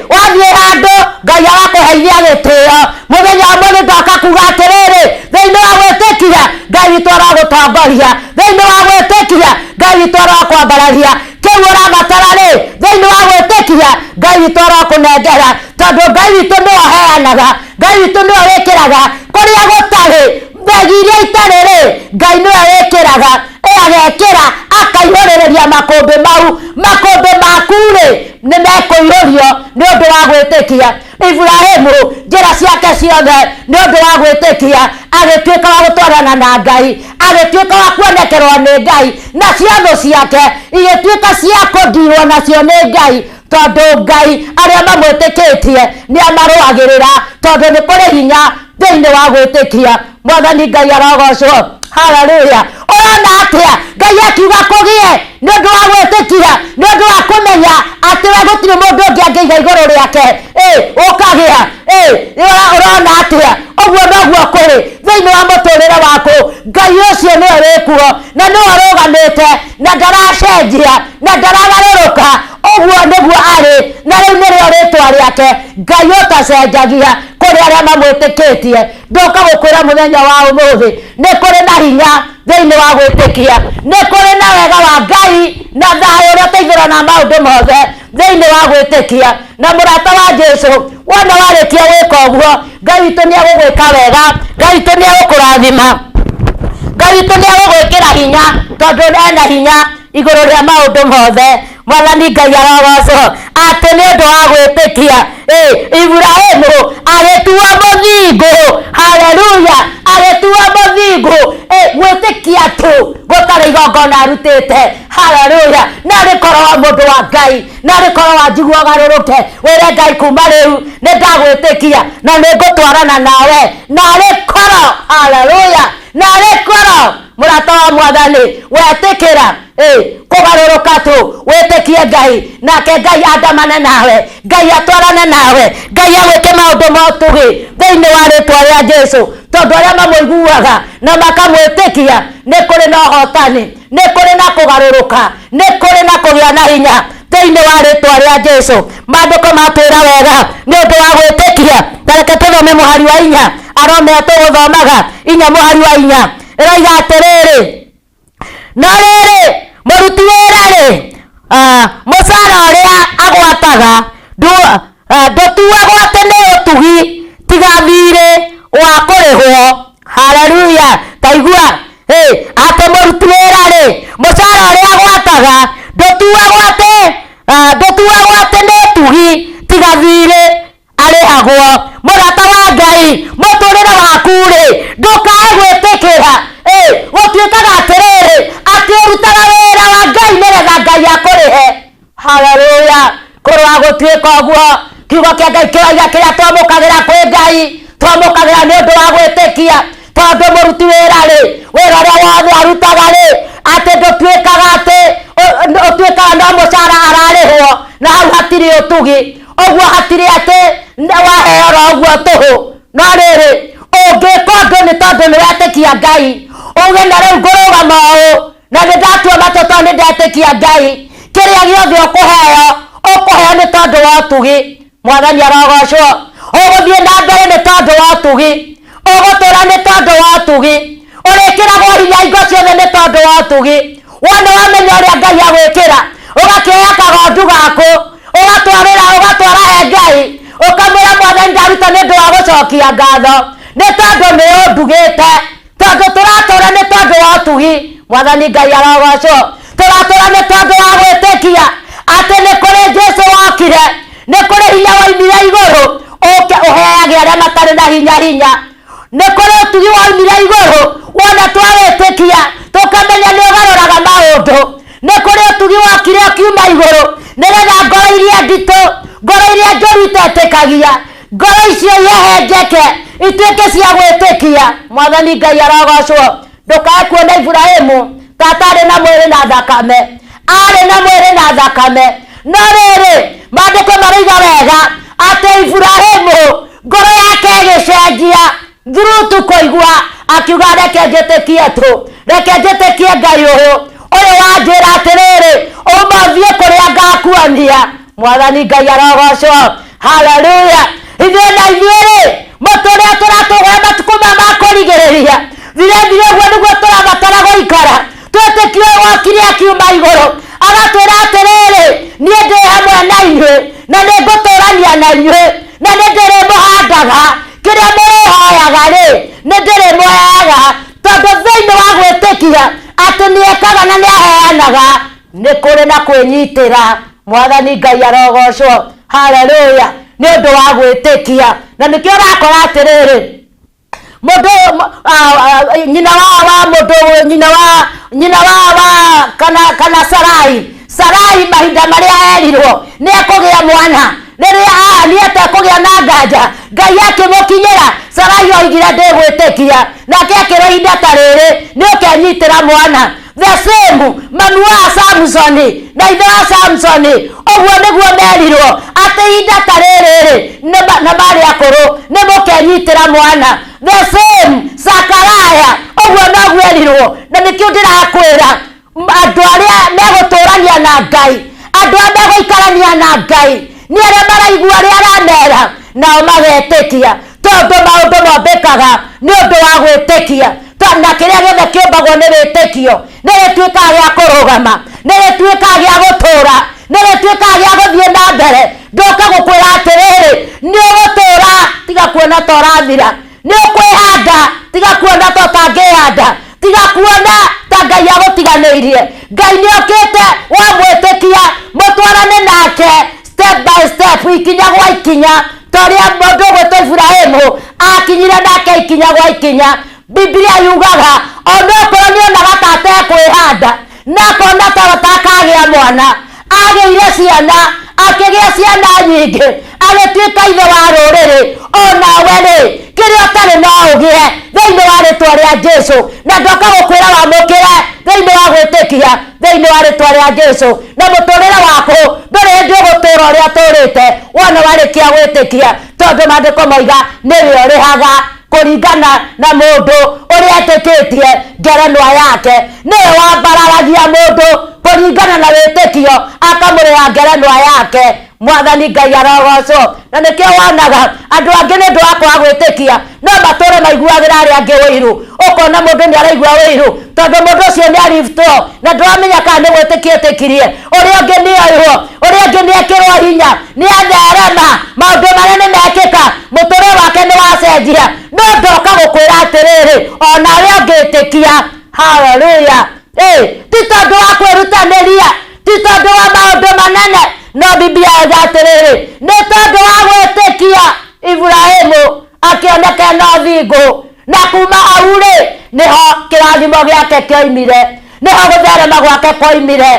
wathiĩ handũ Ngai agakũheithia gĩtĩo. Mũthenya ũmwe ndoka kuga atĩrĩrĩ, thĩinĩ wa gwĩtĩkia Ngai witũ aragũtongoria, thĩinĩ wa gwĩtĩkia Ngai witũ arakwambararia. Kĩu ũrabatara rĩ, thĩinĩ wa gwĩtĩkia Ngai witũ arakũnengera, tondũ Ngai witũ nĩwe ũheanaga, Ngai witũ nĩwe wĩkĩraga kũrĩa gũtarĩ. Mbegi iria itarĩ rĩ, Ngai nĩwe wĩkĩraga, agekĩra akaihũrĩrĩria makũmbĩ mau. Makũmbĩ maku rĩ, nĩ mekũihũrio nĩ ũndũ wa gwĩtĩkia. Ibrahimu njĩra ciake ciothe nĩ ũndũ wa gwĩtĩkia agĩtuĩka wa gũtwarana na Ngai, agĩtuĩka wa kuonekerwo nĩ Ngai, nacio thũ ciake igĩtuĩka cia kũndirwo nacio nĩ Ngai, tondũ Ngai arĩa mamwĩtĩkĩtie nĩ amarũagĩrĩra, tondũ nĩ kũrĩ hinya thĩinĩ wa gwĩtĩkia. Mwathani Ngai arogocwo. Haleluya! Ũrona atĩa Ngai akiuga kũgĩe nĩ ũndũ wa gwĩtĩkia, nĩ ũndũ wa kũmenya atĩ we gũtirĩ mũndũ ũngĩ angĩiga igũrũ rĩake, ũkagĩa. Ũrona atĩa? Ũguo noguo kũrĩ thĩinĩ wa mũtũrĩre waku. Ngai ũcio nĩwe wĩkuo na nĩwe ũrũgamĩte na ndaracenjia na ndaragarũrũka. Ũguo nĩguo arĩ, na rĩu nĩrĩo rĩtwa rĩake, Ngai ũtacenjagia kũrĩ arĩa mamwĩtĩkĩtie. Ndoka gũkwĩra mũthenya wa ũmũthĩ, nĩ kũrĩ na hinya thĩinĩ wa gwĩtĩkia, nĩ kũrĩ na wega wa Ngai na thayũ ũrĩa ũteithũranaga na maũndũ mothe thĩinĩ wa gwĩtĩkia. Na mũrata wa Jesu, wona warĩkia gwĩka ũguo, Ngai witũ nĩ egũgwĩka wega, Ngai witũ nĩ egũkũrathima, Ngai witũ nĩ egũgwĩkĩra hinya, tondũ ena hinya igũrũ rĩa maũndũ mothe. Mwathani Ngai arogocwo atĩ nĩ ũndũ wa gwĩtĩkia Ibrahimu agĩtuo mũthingu. Haleluya! Agĩtuo mũthingu. Gwĩtĩkia tu gũtarĩ igongona arutĩte. Haleluya! Na rĩkorwo mũndũ wa Ngai, na rĩkorwo wanjigua ũgarũrũke, wĩre Ngai, kuma rĩu nĩ ndagwĩtĩkia na nĩ ngũtwarana nawe. Na rĩkorwo, haleluya, na rĩkorwo mũrata wa Mwathani wetĩkĩra kũgarũrũka tu, wĩtĩkie Ngai, nake Ngai andamane nawe, Ngai atwarane nawe, Ngai agwĩke maũndũ ma ũtugi thĩinĩ wa rĩtwa rĩa Jesu, tondũ arĩa mamũiguaga na makamwĩtĩkia, nĩ kũrĩ na ũhotani, nĩ kũrĩ na kũgarũrũka, nĩ kũrĩ na kũgĩa na hinya thĩinĩ wa rĩtwa rĩa Jesu. Maandĩko matwĩra wega nĩ ũndũ wa gwĩtĩkia. Ta reke tũthome mũhari wa 4, arome tũgũthomaga 4 mũhari wa 4, ĩroiga atĩrĩrĩ, no rĩrĩ, mũruti wĩra rĩ, mũcara ũrĩa agwataga ndũtuagwo atĩ nĩ ũtugi tiga thiirĩ wa kũrĩhwo. Haleluya! Ta igua, atĩ mũruti wĩra rĩ, mũcara ũrĩa agwataga ndũtuagwo atĩ nĩ ũtugi tiga thiirĩ arĩhagwo. Mũrata wa Ngai, mũtũrĩre waku rĩ, ndũkae gwĩtĩkĩra gũtuĩkaga atĩrĩrĩ, atĩ ũrutaga wĩra wa Ngai nĩgetha Ngai akũrĩhe. Haleluya! Kũrũa gũtuĩka ũguo, kiugo kĩa Ngai kĩroiga kĩrĩa twamũkagĩra kwĩ Ngai, twamũkagĩra nĩ ũndũ wa gwĩtĩkia, tondũ mũruti wĩra rĩ, wĩra ũrĩa wothe arutaga rĩ, atĩ ndũtuĩkaga atĩ ũtuĩkaga no mũcara ararĩhwo, na hau hatirĩ ũtugi. Ũguo hatirĩ atĩ waheo oro ũguo tũhũ. No rĩrĩ, ũngĩka ũndũ nĩ tondũ nĩ wetĩkia Ngai, uge na rĩu ngũrũgama ũũ na nĩ ndatua matua tondũ nĩ ndetĩkia Ngai, kĩrĩa gĩothe ũkũheo, ũkũheo nĩ tondũ wa ũtugi. Mwathani arogocwo. Ũgũthiĩ na tondũ wa ũtugi, ũgũtũra nĩ tondũ wa ũtugi, ũrĩkĩragwo hinya hingo ciothe nĩ tondũ wa ũtugi. Wona wamenya ũrĩa Ngai agwĩkĩra, ũgakĩoya kagondu gaku, ũgatwarĩra, ũgatwara he Ngai, ũkamwĩra Mwathani ndaruta nĩ ũndũ wa gũcokia ngatho, nĩ tondũ nĩ ũndugĩte, tondũ tũratũra nĩ tondũ wa ũtugi. Mwathani Ngai arogocwo. Tũratũra nĩ tondũ wa gwĩtĩkia atĩ nĩ kũrĩ Jesu wokire, nĩ kũrĩ hinya waumire igũrũ ũke ũheage arĩa matarĩ na hinya hinya. Nĩ kũrĩ ũtugi waumire igũrũ, wona twawĩtĩkia tũkamenya nĩ ũgarũraga maũndũ. Nĩ kũrĩ ũtugi wokire ũkiuma igũrũ nĩgetha ngoro iria nditũ, ngoro iria njũru itetĩkagia, ngoro icio ihehenjeke ituĩke cia gwĩtĩkia. Mwathani Ngai arogocwo. Ndũkae kuona Iburahĩmu ta atarĩ na mwĩrĩ na thakame, arĩ na mwĩrĩ na thakame, no rĩrĩ, maandĩko maroiga wega atĩ Iburahĩmu ngoro yake ĩgĩcenjia through tu kũigua, akiuga reke njĩtĩkie tu, reke njĩtĩkie Ngai ũyũ, ũyũ wanjĩra atĩrĩrĩ, uma ũthiĩ kũrĩa ngakuonia. Mwathani Ngai arogocwo. Haleluya. Ithuĩ na ithuĩ rĩ, mũtũrĩre tũratũgũra matukũ maya ma kũrigĩrĩria, thire thire ũguo nĩguo tũrabatara gũikara twĩtĩkie ũyũ wokire akiuma igũrũ agatwĩra atĩrĩrĩ, niĩ ndĩ hamwe na inyuĩ na nĩ ngũtũrania na inyuĩ na nĩ ndĩrĩmũhandaga, kĩrĩa mũrĩhoyaga rĩ, nĩ ndĩrĩmũheaga, tondũ thĩinĩ wa gwĩtĩkia atĩ nĩ ekaga na nĩ aheanaga, nĩ kũrĩ na kwĩnyitĩra. Mwathani Ngai arogocwo. Haleluya. Nĩ ũndũ wa gwĩtĩkia. Na nĩkĩo ũrakora atĩrĩrĩ, mũndũ nyina wa mũndũ, nyina wa, nyina wa kana, kana Sarai, Sarai mahinda marĩa erirwo nĩ ekũgĩa mwana, rĩrĩa ahania ta ekũgĩa na nganja, Ngai akĩmũkinyĩra, Sarai oigire ndĩgwĩtĩkia, nake akĩrwo ihinda ta rĩrĩ nĩ ũkenyitĩra mwana. The same mami wa Samsoni na ithe wa Samsoni, ũguo nĩguo merirwo atĩ ihinda ta rĩrĩ rĩ, na marĩ akũrũ nĩ mũkenyitĩra mwana. The same Sakaraya, ũguo noguo erirwo. Na nĩkĩo ndĩrakwĩra andũ arĩa megũtũrania na Ngai, andũ arĩa megũikarania na Ngai, nĩ arĩa maraigua arĩa aramera nao magetĩkia, tondũ maũndũ mombĩkaga nĩ ũndũ wa gwĩtĩkia. Na kĩrĩa gĩothe kĩũmbagwo nĩ wĩtĩkio nĩ gĩtuĩkaga gĩa kũrũgama, nĩ gĩtuĩkaga gĩa gũtũũra, nĩ gĩtuĩkaga gĩa gũthiĩ na mbere. Ndoka gũkwĩra atĩrĩrĩ, nĩ ũgũtũũra, tiga kuona ta ũrathira, nĩ ũkwĩhanda, tiga kuona ta ũtangĩhanda, tiga kuona ta Ngai agũtiganĩirie. Ngai nĩ okĩte, wamwĩtĩkia, mũtwarane nake step by step, ikinya gwa ikinya, ta ũrĩa mũndũ ũgwĩtwo Iburahĩmu akinyire nake ikinya gwa ikinya. Biblia yugaga onokorwo nĩ onaga ta atekwĩhanda, na akona ta atakagĩa mwana, agĩire ciana, akĩgĩa ciana nyingĩ, agĩtuĩka ithe wa rũrĩrĩ. Onawe rĩ, kĩrĩa ũtarĩ no ũgĩe thĩinĩ wa rĩtwa rĩa Jesu. Na ndoka gũkwĩra wamũkĩre thĩinĩ wa gwĩtĩkia thĩinĩ wa rĩtwa rĩa Jesu, na mũtũrĩre waku ndũrĩ hĩndĩ ũgũtũra ũrĩa ũtũrĩte wona warĩkia gwĩtĩkia, tondũ maandĩko moiga nĩwe ũrĩhaga kũringana na mũndũ ũrĩa etĩkĩtie ngerenwa yake. Nĩwe wambararagia mũndũ kũringana na wĩtĩkio, akamũrĩha ngerenwa yake. Mwathani Ngai arogocwo. Na nĩkĩo wonaga andũ angĩ nĩ ũndũ wa kwaga gwĩtĩkia no matũre maiguagĩra arĩa angĩ ũiru. Ũkona mũndũ nĩ araigua ũiru tondũ mũndũ ũcio nĩ ariftwo na ndũramenya kana nĩ gwĩtĩkia etĩkirie. Ũrĩa ũngĩ nĩ oirwo, ũrĩa ũngĩ nĩ ekĩrwo hinya, nĩ atherema, maũndũ marĩa nĩ mekĩka, mũtũrĩre wake nĩ wacenjia. No ndoka gũkwĩra atĩrĩrĩ, onawe ũngĩtĩkia, haleluya, ti tondũ wa kwĩrutanĩria, ti tondũ wa maũndũ manene, no Biblia yuga atĩrĩrĩ, nĩ tondũ wa gwĩtĩkia Iburahĩmu akĩoneka na ũthingu, na kuma hau rĩ, nĩho kĩrathimo gĩake kĩoimire, nĩho gũtherema gwake kwoimire.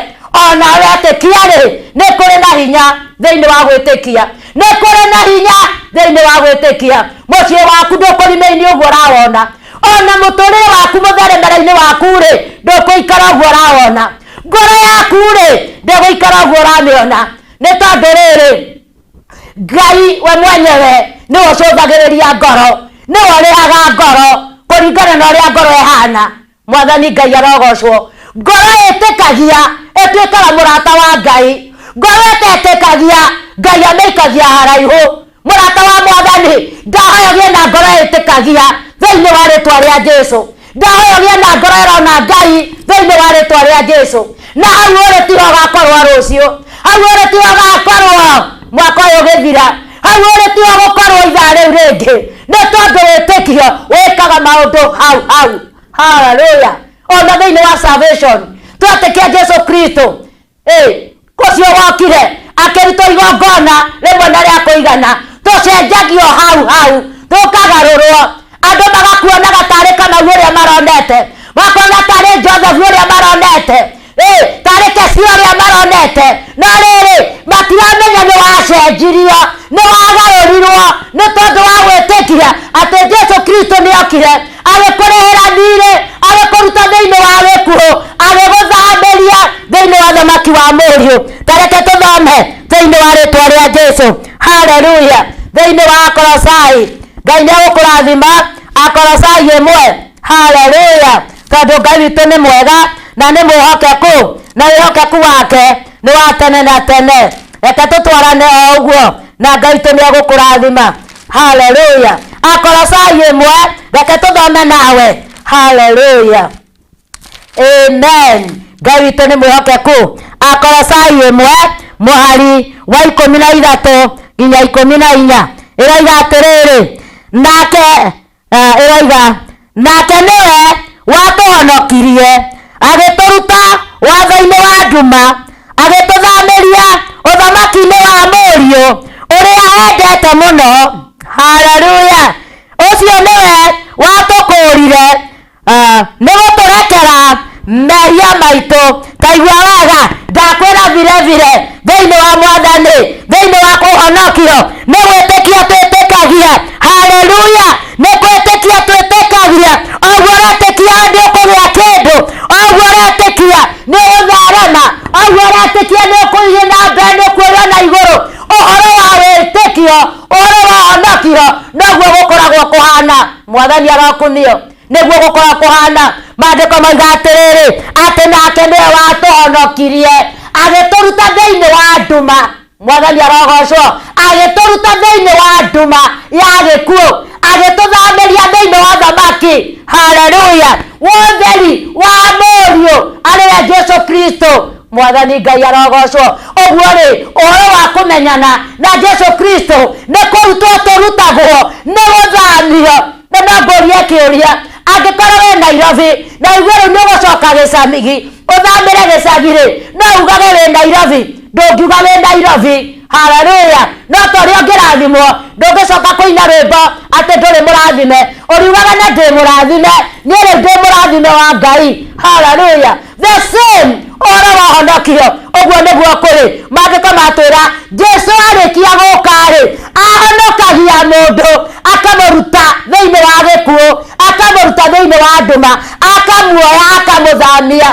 Onawe etĩkia rĩ, nĩ kũrĩ na hinya thĩinĩ wa gwĩtĩkia, nĩ kũrĩ na hinya thĩinĩ wa gwĩtĩkia. Mũciĩ waku ndũkũrima-inĩ ũguo ũrawona, ona mũtũrĩre waku mũtheremere-inĩ waku rĩ, ndũkũikara ũguo ũrawona, ngoro yaku rĩ, ndĩgũikara ũguo ũramĩona, nĩ tondũ rĩrĩ, Ngai we mwenyewe nĩwe ũcũthagĩrĩria ngoro, nĩwe ũrĩhaga ngoro kũringana na ũrĩa ngoro ĩhana. Mwathani Ngai arogocwo. Ngoro ĩtĩkagia ĩtuĩkaga mũrata wa Ngai, ngoro ĩtetĩkagia Ngai amĩikagia haraihu. Mũrata wa Mwathani, ndahoya ũgĩe na wĩtĩkagia thĩinĩ wa rĩtwa rĩa Jesu. Ndahoya ũgĩe na ngoro ĩrona Ngai thĩinĩ wa rĩtwa rĩa Jesu. Na hau ũrĩ tiho ũgakorwo rũciũ, hau ũrĩ tiho ũgakorwo mwaka ũyũ ũgĩthira, hau ũrĩ tiho ũgũkorwo ithaa rĩu rĩngĩ, nĩ tondũ wĩtĩkio wĩkaga maũndũ hau hau. Haleluya! Ona thĩinĩ wa salvation twetĩkia Jesu Kristo, ũcio wokire akĩrutwo igongona rĩmwe na rĩa kũigana, tũcenjagio hau hau, tũkagarũrwo. Andũ magakuonaga tarĩ Kamau ũrĩa maronete, makona tarĩ Joseph ũrĩa maronete, tarĩ Kesi ũrĩa maronete, no rĩrĩ matiramenya nĩ wacenjirio, nĩ wagarũrirwo, nĩ tondũ wa gwĩtĩkia atĩ Jesu Kristo nĩ okire agĩkũrĩhĩra thirĩ, agĩkũruta thĩinĩ wa gĩkuũ, agĩgũthambĩria thĩinĩ wa thamaki wa mũriũ. Ta reke tũthome thĩinĩ wa rĩtwa rĩa Jesu. Haleluya! Thĩinĩ wa Akolosai, Ngai nĩ egũkũrathima. Akolosai 1. Haleluya! Tondũ Ngai witũ nĩ mwega na nĩ mwĩhokeku, na wĩhokeku wake nĩ wa tene na tene. Reke tũtwarane o ũguo na Ngai witũ nĩ egũkũrathima. Haleluya! Akolosai 1, reke tũthome nawe. Haleluya! Amen. Ngai witũ nĩ mwĩhokeku. Akolosai 1 mũhari wa 13 nginya 14 ĩroiga atĩrĩrĩ, nake ĩroiga nake nĩwe watũhonokirie agĩtũruta watho-inĩ wa nduma, agĩtũthamĩria ũthamaki-inĩ wa mũriũ ũrĩa endete mũno. Haleluya! Ũcio nĩwe watũkũũrire nĩ gũtũrekera mehia maitũ. Taigua wega, ndakwĩra vile vile thĩinĩ wa mwathani, thĩinĩ wa kũhonokio nĩ gwĩtĩkia twĩtĩkagia. Haleluya! Nĩ gwĩtĩkia twĩtĩkagia. Ũguo ũretĩkia nĩ ũkũgĩa kĩndũ, ũguo ũretĩkia nĩ ũgũtherema, ũguo ũretĩkia nĩ ũkũgĩa na mbere, nĩ ũkuoywo na igũrũ. Ũhoro wa wĩtĩkio, ũhoro wa honokio, noguo gũkoragwo kũhana. Mwathani arokumio. Nĩguo gũkoragwo kũhana. Maandĩko mauga atĩrĩrĩ, atĩ nake nĩwe watũhonokirie agĩtũruta thĩinĩ wa nduma. Mwathani arogocwo. Agĩtũruta thĩinĩ wa nduma ya gĩkuũ, agĩtũthamĩria thĩinĩ wa thamaki. Haleluya! Wotheri wa mũriũ arĩwe Jesu Kristo. Mwathani Ngai arogocwo. Ũguo rĩ, ũhoro wa kũmenyana na Jesu Kristo nĩ kũrutwo tũrutagwo, nĩ gũthamio. Na no ngũrie kĩũria, angĩkorwo wĩ Nairobi na uge rĩu nĩ ũgũcoka gĩcagi, ũthamĩre gĩcagi rĩ, no ugage wĩ Nairobi? Ndũngiuga wĩ Nairobi. Haleluya! No ta ũrĩa ũngĩrathimwo, ndũngĩcoka kũina rwĩmbo atĩ ndũrĩ mũrathime, ũriugaga na ndĩ mũrathime, niĩ rĩu ndĩ mũrathime wa Ngai. Haleluya! The same ũhoro wa honokio, ũguo nĩguo kũrĩ. Maandĩko matwĩra Jesu arĩkia gũka rĩ, ahonokagia mũndũ akamũruta thĩinĩ wa gĩkuũ, akamũruta thĩinĩ wa nduma, akamuoya akamũthamia,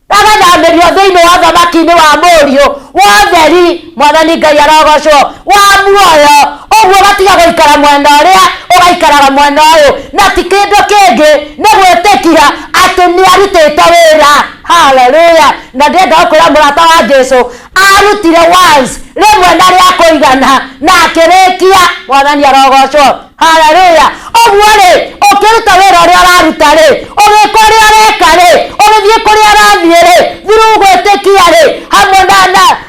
agathamĩrio thĩinĩ wa thamaki-inĩ wa mũriũ wotheri. Mwathani Ngai arogocwo, wa muoyo. Ũguo ũgatiga gũikara mwena ũrĩa, ũgaikaraga mwena ũyũ, na ti kĩndũ kĩngĩ, nĩ gwĩtĩkia atĩ nĩ arutĩte wĩra. Haleluya! Na ndĩrenda gũkwĩra mũrata wa Jesu arutire once, rĩmwe na rĩa kũigana, na akĩrĩkia. Mwathani arogocwo. Haleluya! Ũguo rĩ, ũkĩruta wĩra ũrĩa ũraruta rĩ, ũgĩka ũrĩa ũreka rĩ, ũgĩthiĩ kũrĩa ũrathiĩ rĩ, through gwĩtĩkia rĩ, hamwe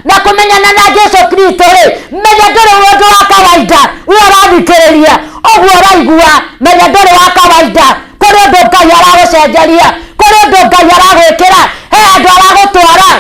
na kũmenyana na Jesu Kristo rĩ, menya ndũrĩ ũndũ wa kawaida. We ũrathikĩrĩria ũguo ũraigua, menya ndũrĩ wa kawaida. Kũrĩ ũndũ Ngai aragũcenjeria, kũrĩ ũndũ Ngai aragwĩkĩra, he handũ aragũtwara,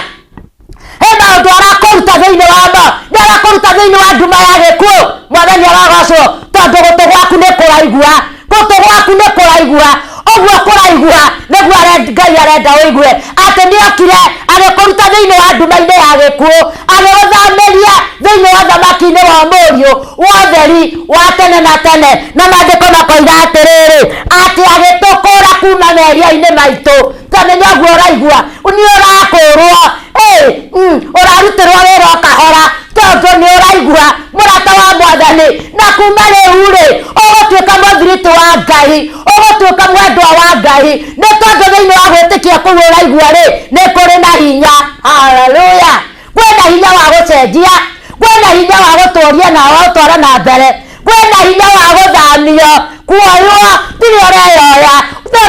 he maũndũ arakũruta thĩinĩ wa ma, nĩ arakũruta thĩinĩ wa nduma ya gĩkuũ. Mwathani arogocwo, tondũ gũtũ gwaku nĩ kũraigua, gũtũ gwaku nĩ kũraigua. Ũguo kũraigua nĩguo Ngai arenda ũigue atĩ nĩ okire agĩkũruta thĩinĩ wa nduma-inĩ ya gĩkuũ, agĩgũthamĩria thĩinĩ wa thamaki-inĩ wa mũriũ wotheri wa tene na tene. Na maandĩko makoiga atĩrĩrĩ, atĩ agĩtũkũra kuma mehia-inĩ maitũ. Tamenya ũguo ũraigua nĩ ũrakũrwo, ũrarutĩrwo wĩra o kahora, tondũ nĩ ũraigua mũrata wa mwathani. Na kuma rĩu rĩ, ũgũtuĩka mũthiritũ wa Ngai, ũgũtuĩka mwendwa wa Ngai, nĩ tondũ thĩinĩ wa gwĩtĩkia kũu ũraigua rĩ, nĩ kũrĩ na hinya. Haleluya! Kwĩna hinya wa gũcenjia, kwĩna hinya wa gũtũria na wa gũtwara na mbere, kwĩna hinya wa gũthamio, Kuoywo tiwe ũreyoya,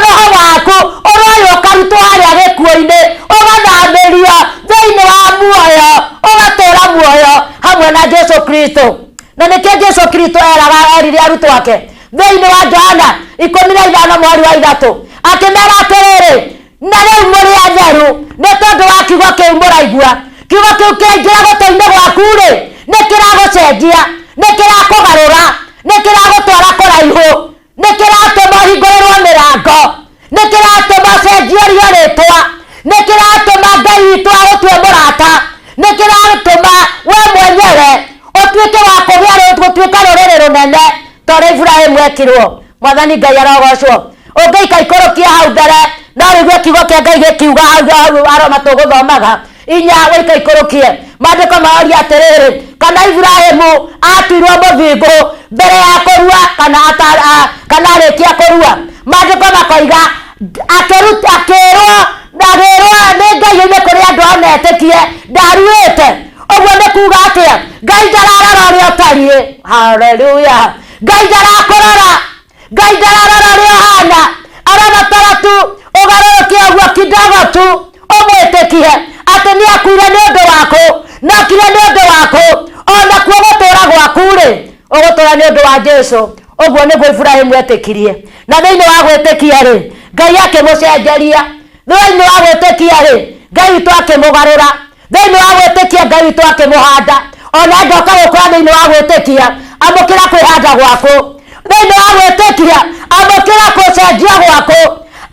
roho waku ũroywo ũkarutwo harĩa gĩkuũ-inĩ, ũgathamĩrio thĩinĩ wa muoyo, ũgatũra muoyo hamwe na Jesu Kristo. Na nĩkĩo Jesu Kristo eraga erire arutwo ake thĩinĩ wa Johana 15 mweri wa 3, akĩmera atĩrĩrĩ, na rĩu mũrĩ atheru nĩ tondũ wa kiugo kĩu mũraigua. Kiugo kĩu kĩraingĩra gũtũ-inĩ gwaku rĩ, nĩ kĩragũcenjia, nĩ kĩrakũgarũra, nĩ kĩragũtwara kũraihu, nĩ kĩratũma ũhingũrĩrwo mĩrango, nĩ kĩratũma ũcenjerio rĩtwa, nĩ kĩratũma Ngai witũ agũtue mũrata, nĩ kĩratũma we mwenyewe ũtuĩke wa kũgĩa gũtuĩka rũrĩrĩ rũnene ta ũrĩa Iburahĩmu ekirwo. Mwathani Ngai arogocwo. Ũngĩika ikũrũkia hau mbere no ũigue kiugo kĩa Ngai gĩkiuga hau hau aroma tũgũthomaga inya, wĩika ikũrũkie maandĩko maroria atĩrĩrĩ, kana Iburahĩmu atuirwo mũthingu mbere ya kũrua kana kana arĩkia kũrua? Maandĩko makoiga akĩruta akĩrwo agĩrwo nĩ Ngai oime kũrĩ andũ ao metĩkie ndaruĩte. Ũguo nĩ kuga atĩa? Ngai ndararora ũrĩa ũtariĩ. Haleluya! Ngai ndarakũrora, Ngai ndararora ũrĩa ũhana, arabatara tu ũgarũrũke ũguo kidogo tu ũmwĩtĩkie atĩ nĩ akuire nĩ ũndũ waku, na okire nĩ ũndũ waku. Ona kuo gũtũra gwaku rĩ, ũgũtũra nĩ ũndũ wa Jesu. Ũguo nĩguo Iburahĩmu etĩkirie, na thĩinĩ wa gwĩtĩkia rĩ, Ngai akĩmũcenjeria. Thĩinĩ wa gwĩtĩkia rĩ, Ngai witũ akĩmũgarũra. Thĩinĩ wa gwĩtĩkia Ngai witũ akĩmũhanda. Ona ndoka gũkũra thĩinĩ wa gwĩtĩkia, amũkĩra kwĩhanda gwaku. Thĩinĩ wa gwĩtĩkia, amũkĩra gũcenjio gwaku,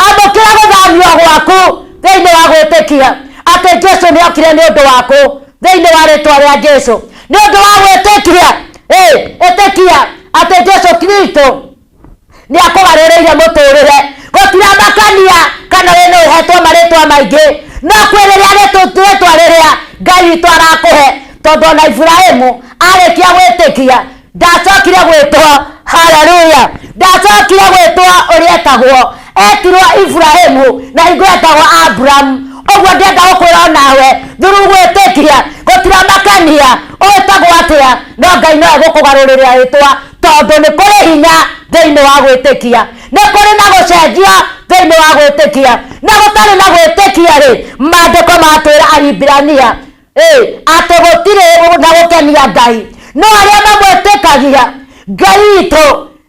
amũkĩra gũthamio gwaku thĩinĩ wa gwĩtĩkia atĩ Jesu nĩ okire nĩ ũndũ waku, thĩinĩ wa rĩtwa rĩa Jesu. Nĩ ũndũ wa gwĩtĩkia, ĩtĩkia atĩ Jesu Kristo nĩ akũgarũrĩire mũtũrĩre. Gũtiramakania kana wĩ nĩ ũhetwo marĩtwa maingĩ, no kwĩ rĩrĩa rĩtwa rĩrĩa Ngai witũ arakũhe, tondũ ona Iburahĩmu arĩkia gwĩtĩkia ndacokire gwĩtwo, haleluya, ndacokire gwĩtwo ũrĩa etagwo, etirwo Iburahĩmu na hingo etagwo Abrahamu. Ũguo ndĩrenda gũkwĩra onawe through gwĩtĩkia, gũtiramakania ũĩtagwo atĩa, no Ngai no egũkũgarũrĩra rĩtwa, tondũ nĩ kũrĩ hinya thĩinĩ wa gwĩtĩkia, nĩ kũrĩ na gũcenjia thĩinĩ wa gwĩtĩkia. Na gũtarĩ na gwĩtĩkia rĩ, maandĩko matwĩra Ahibirania atĩ gũtirĩ na gũkenia Ngai, no arĩa mamwĩtĩkagia Ngai witũ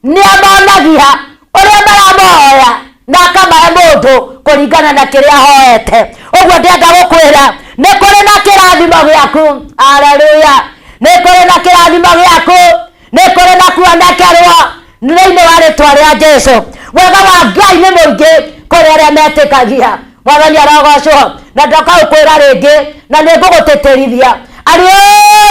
nĩ amonagia ũrĩa maramoya na akamahe mũndũ kũringana na kĩrĩa ahoete. Ũguo ndĩrenda gũkwĩra nĩ kũrĩ na kĩrathimo gĩaku. Haleluya! Nĩ kũrĩ na kĩrathimo gĩaku, nĩ kũrĩ na kuonekerwo thĩinĩ wa rĩtwa rĩa Jesu. Wega wa Ngai nĩ mũingĩ kũrĩ arĩa metĩkagia. Mwathani arogocwo. Na ndoka gũkwĩra rĩngĩ, na nĩ ngũgũtĩtĩrithia, arĩa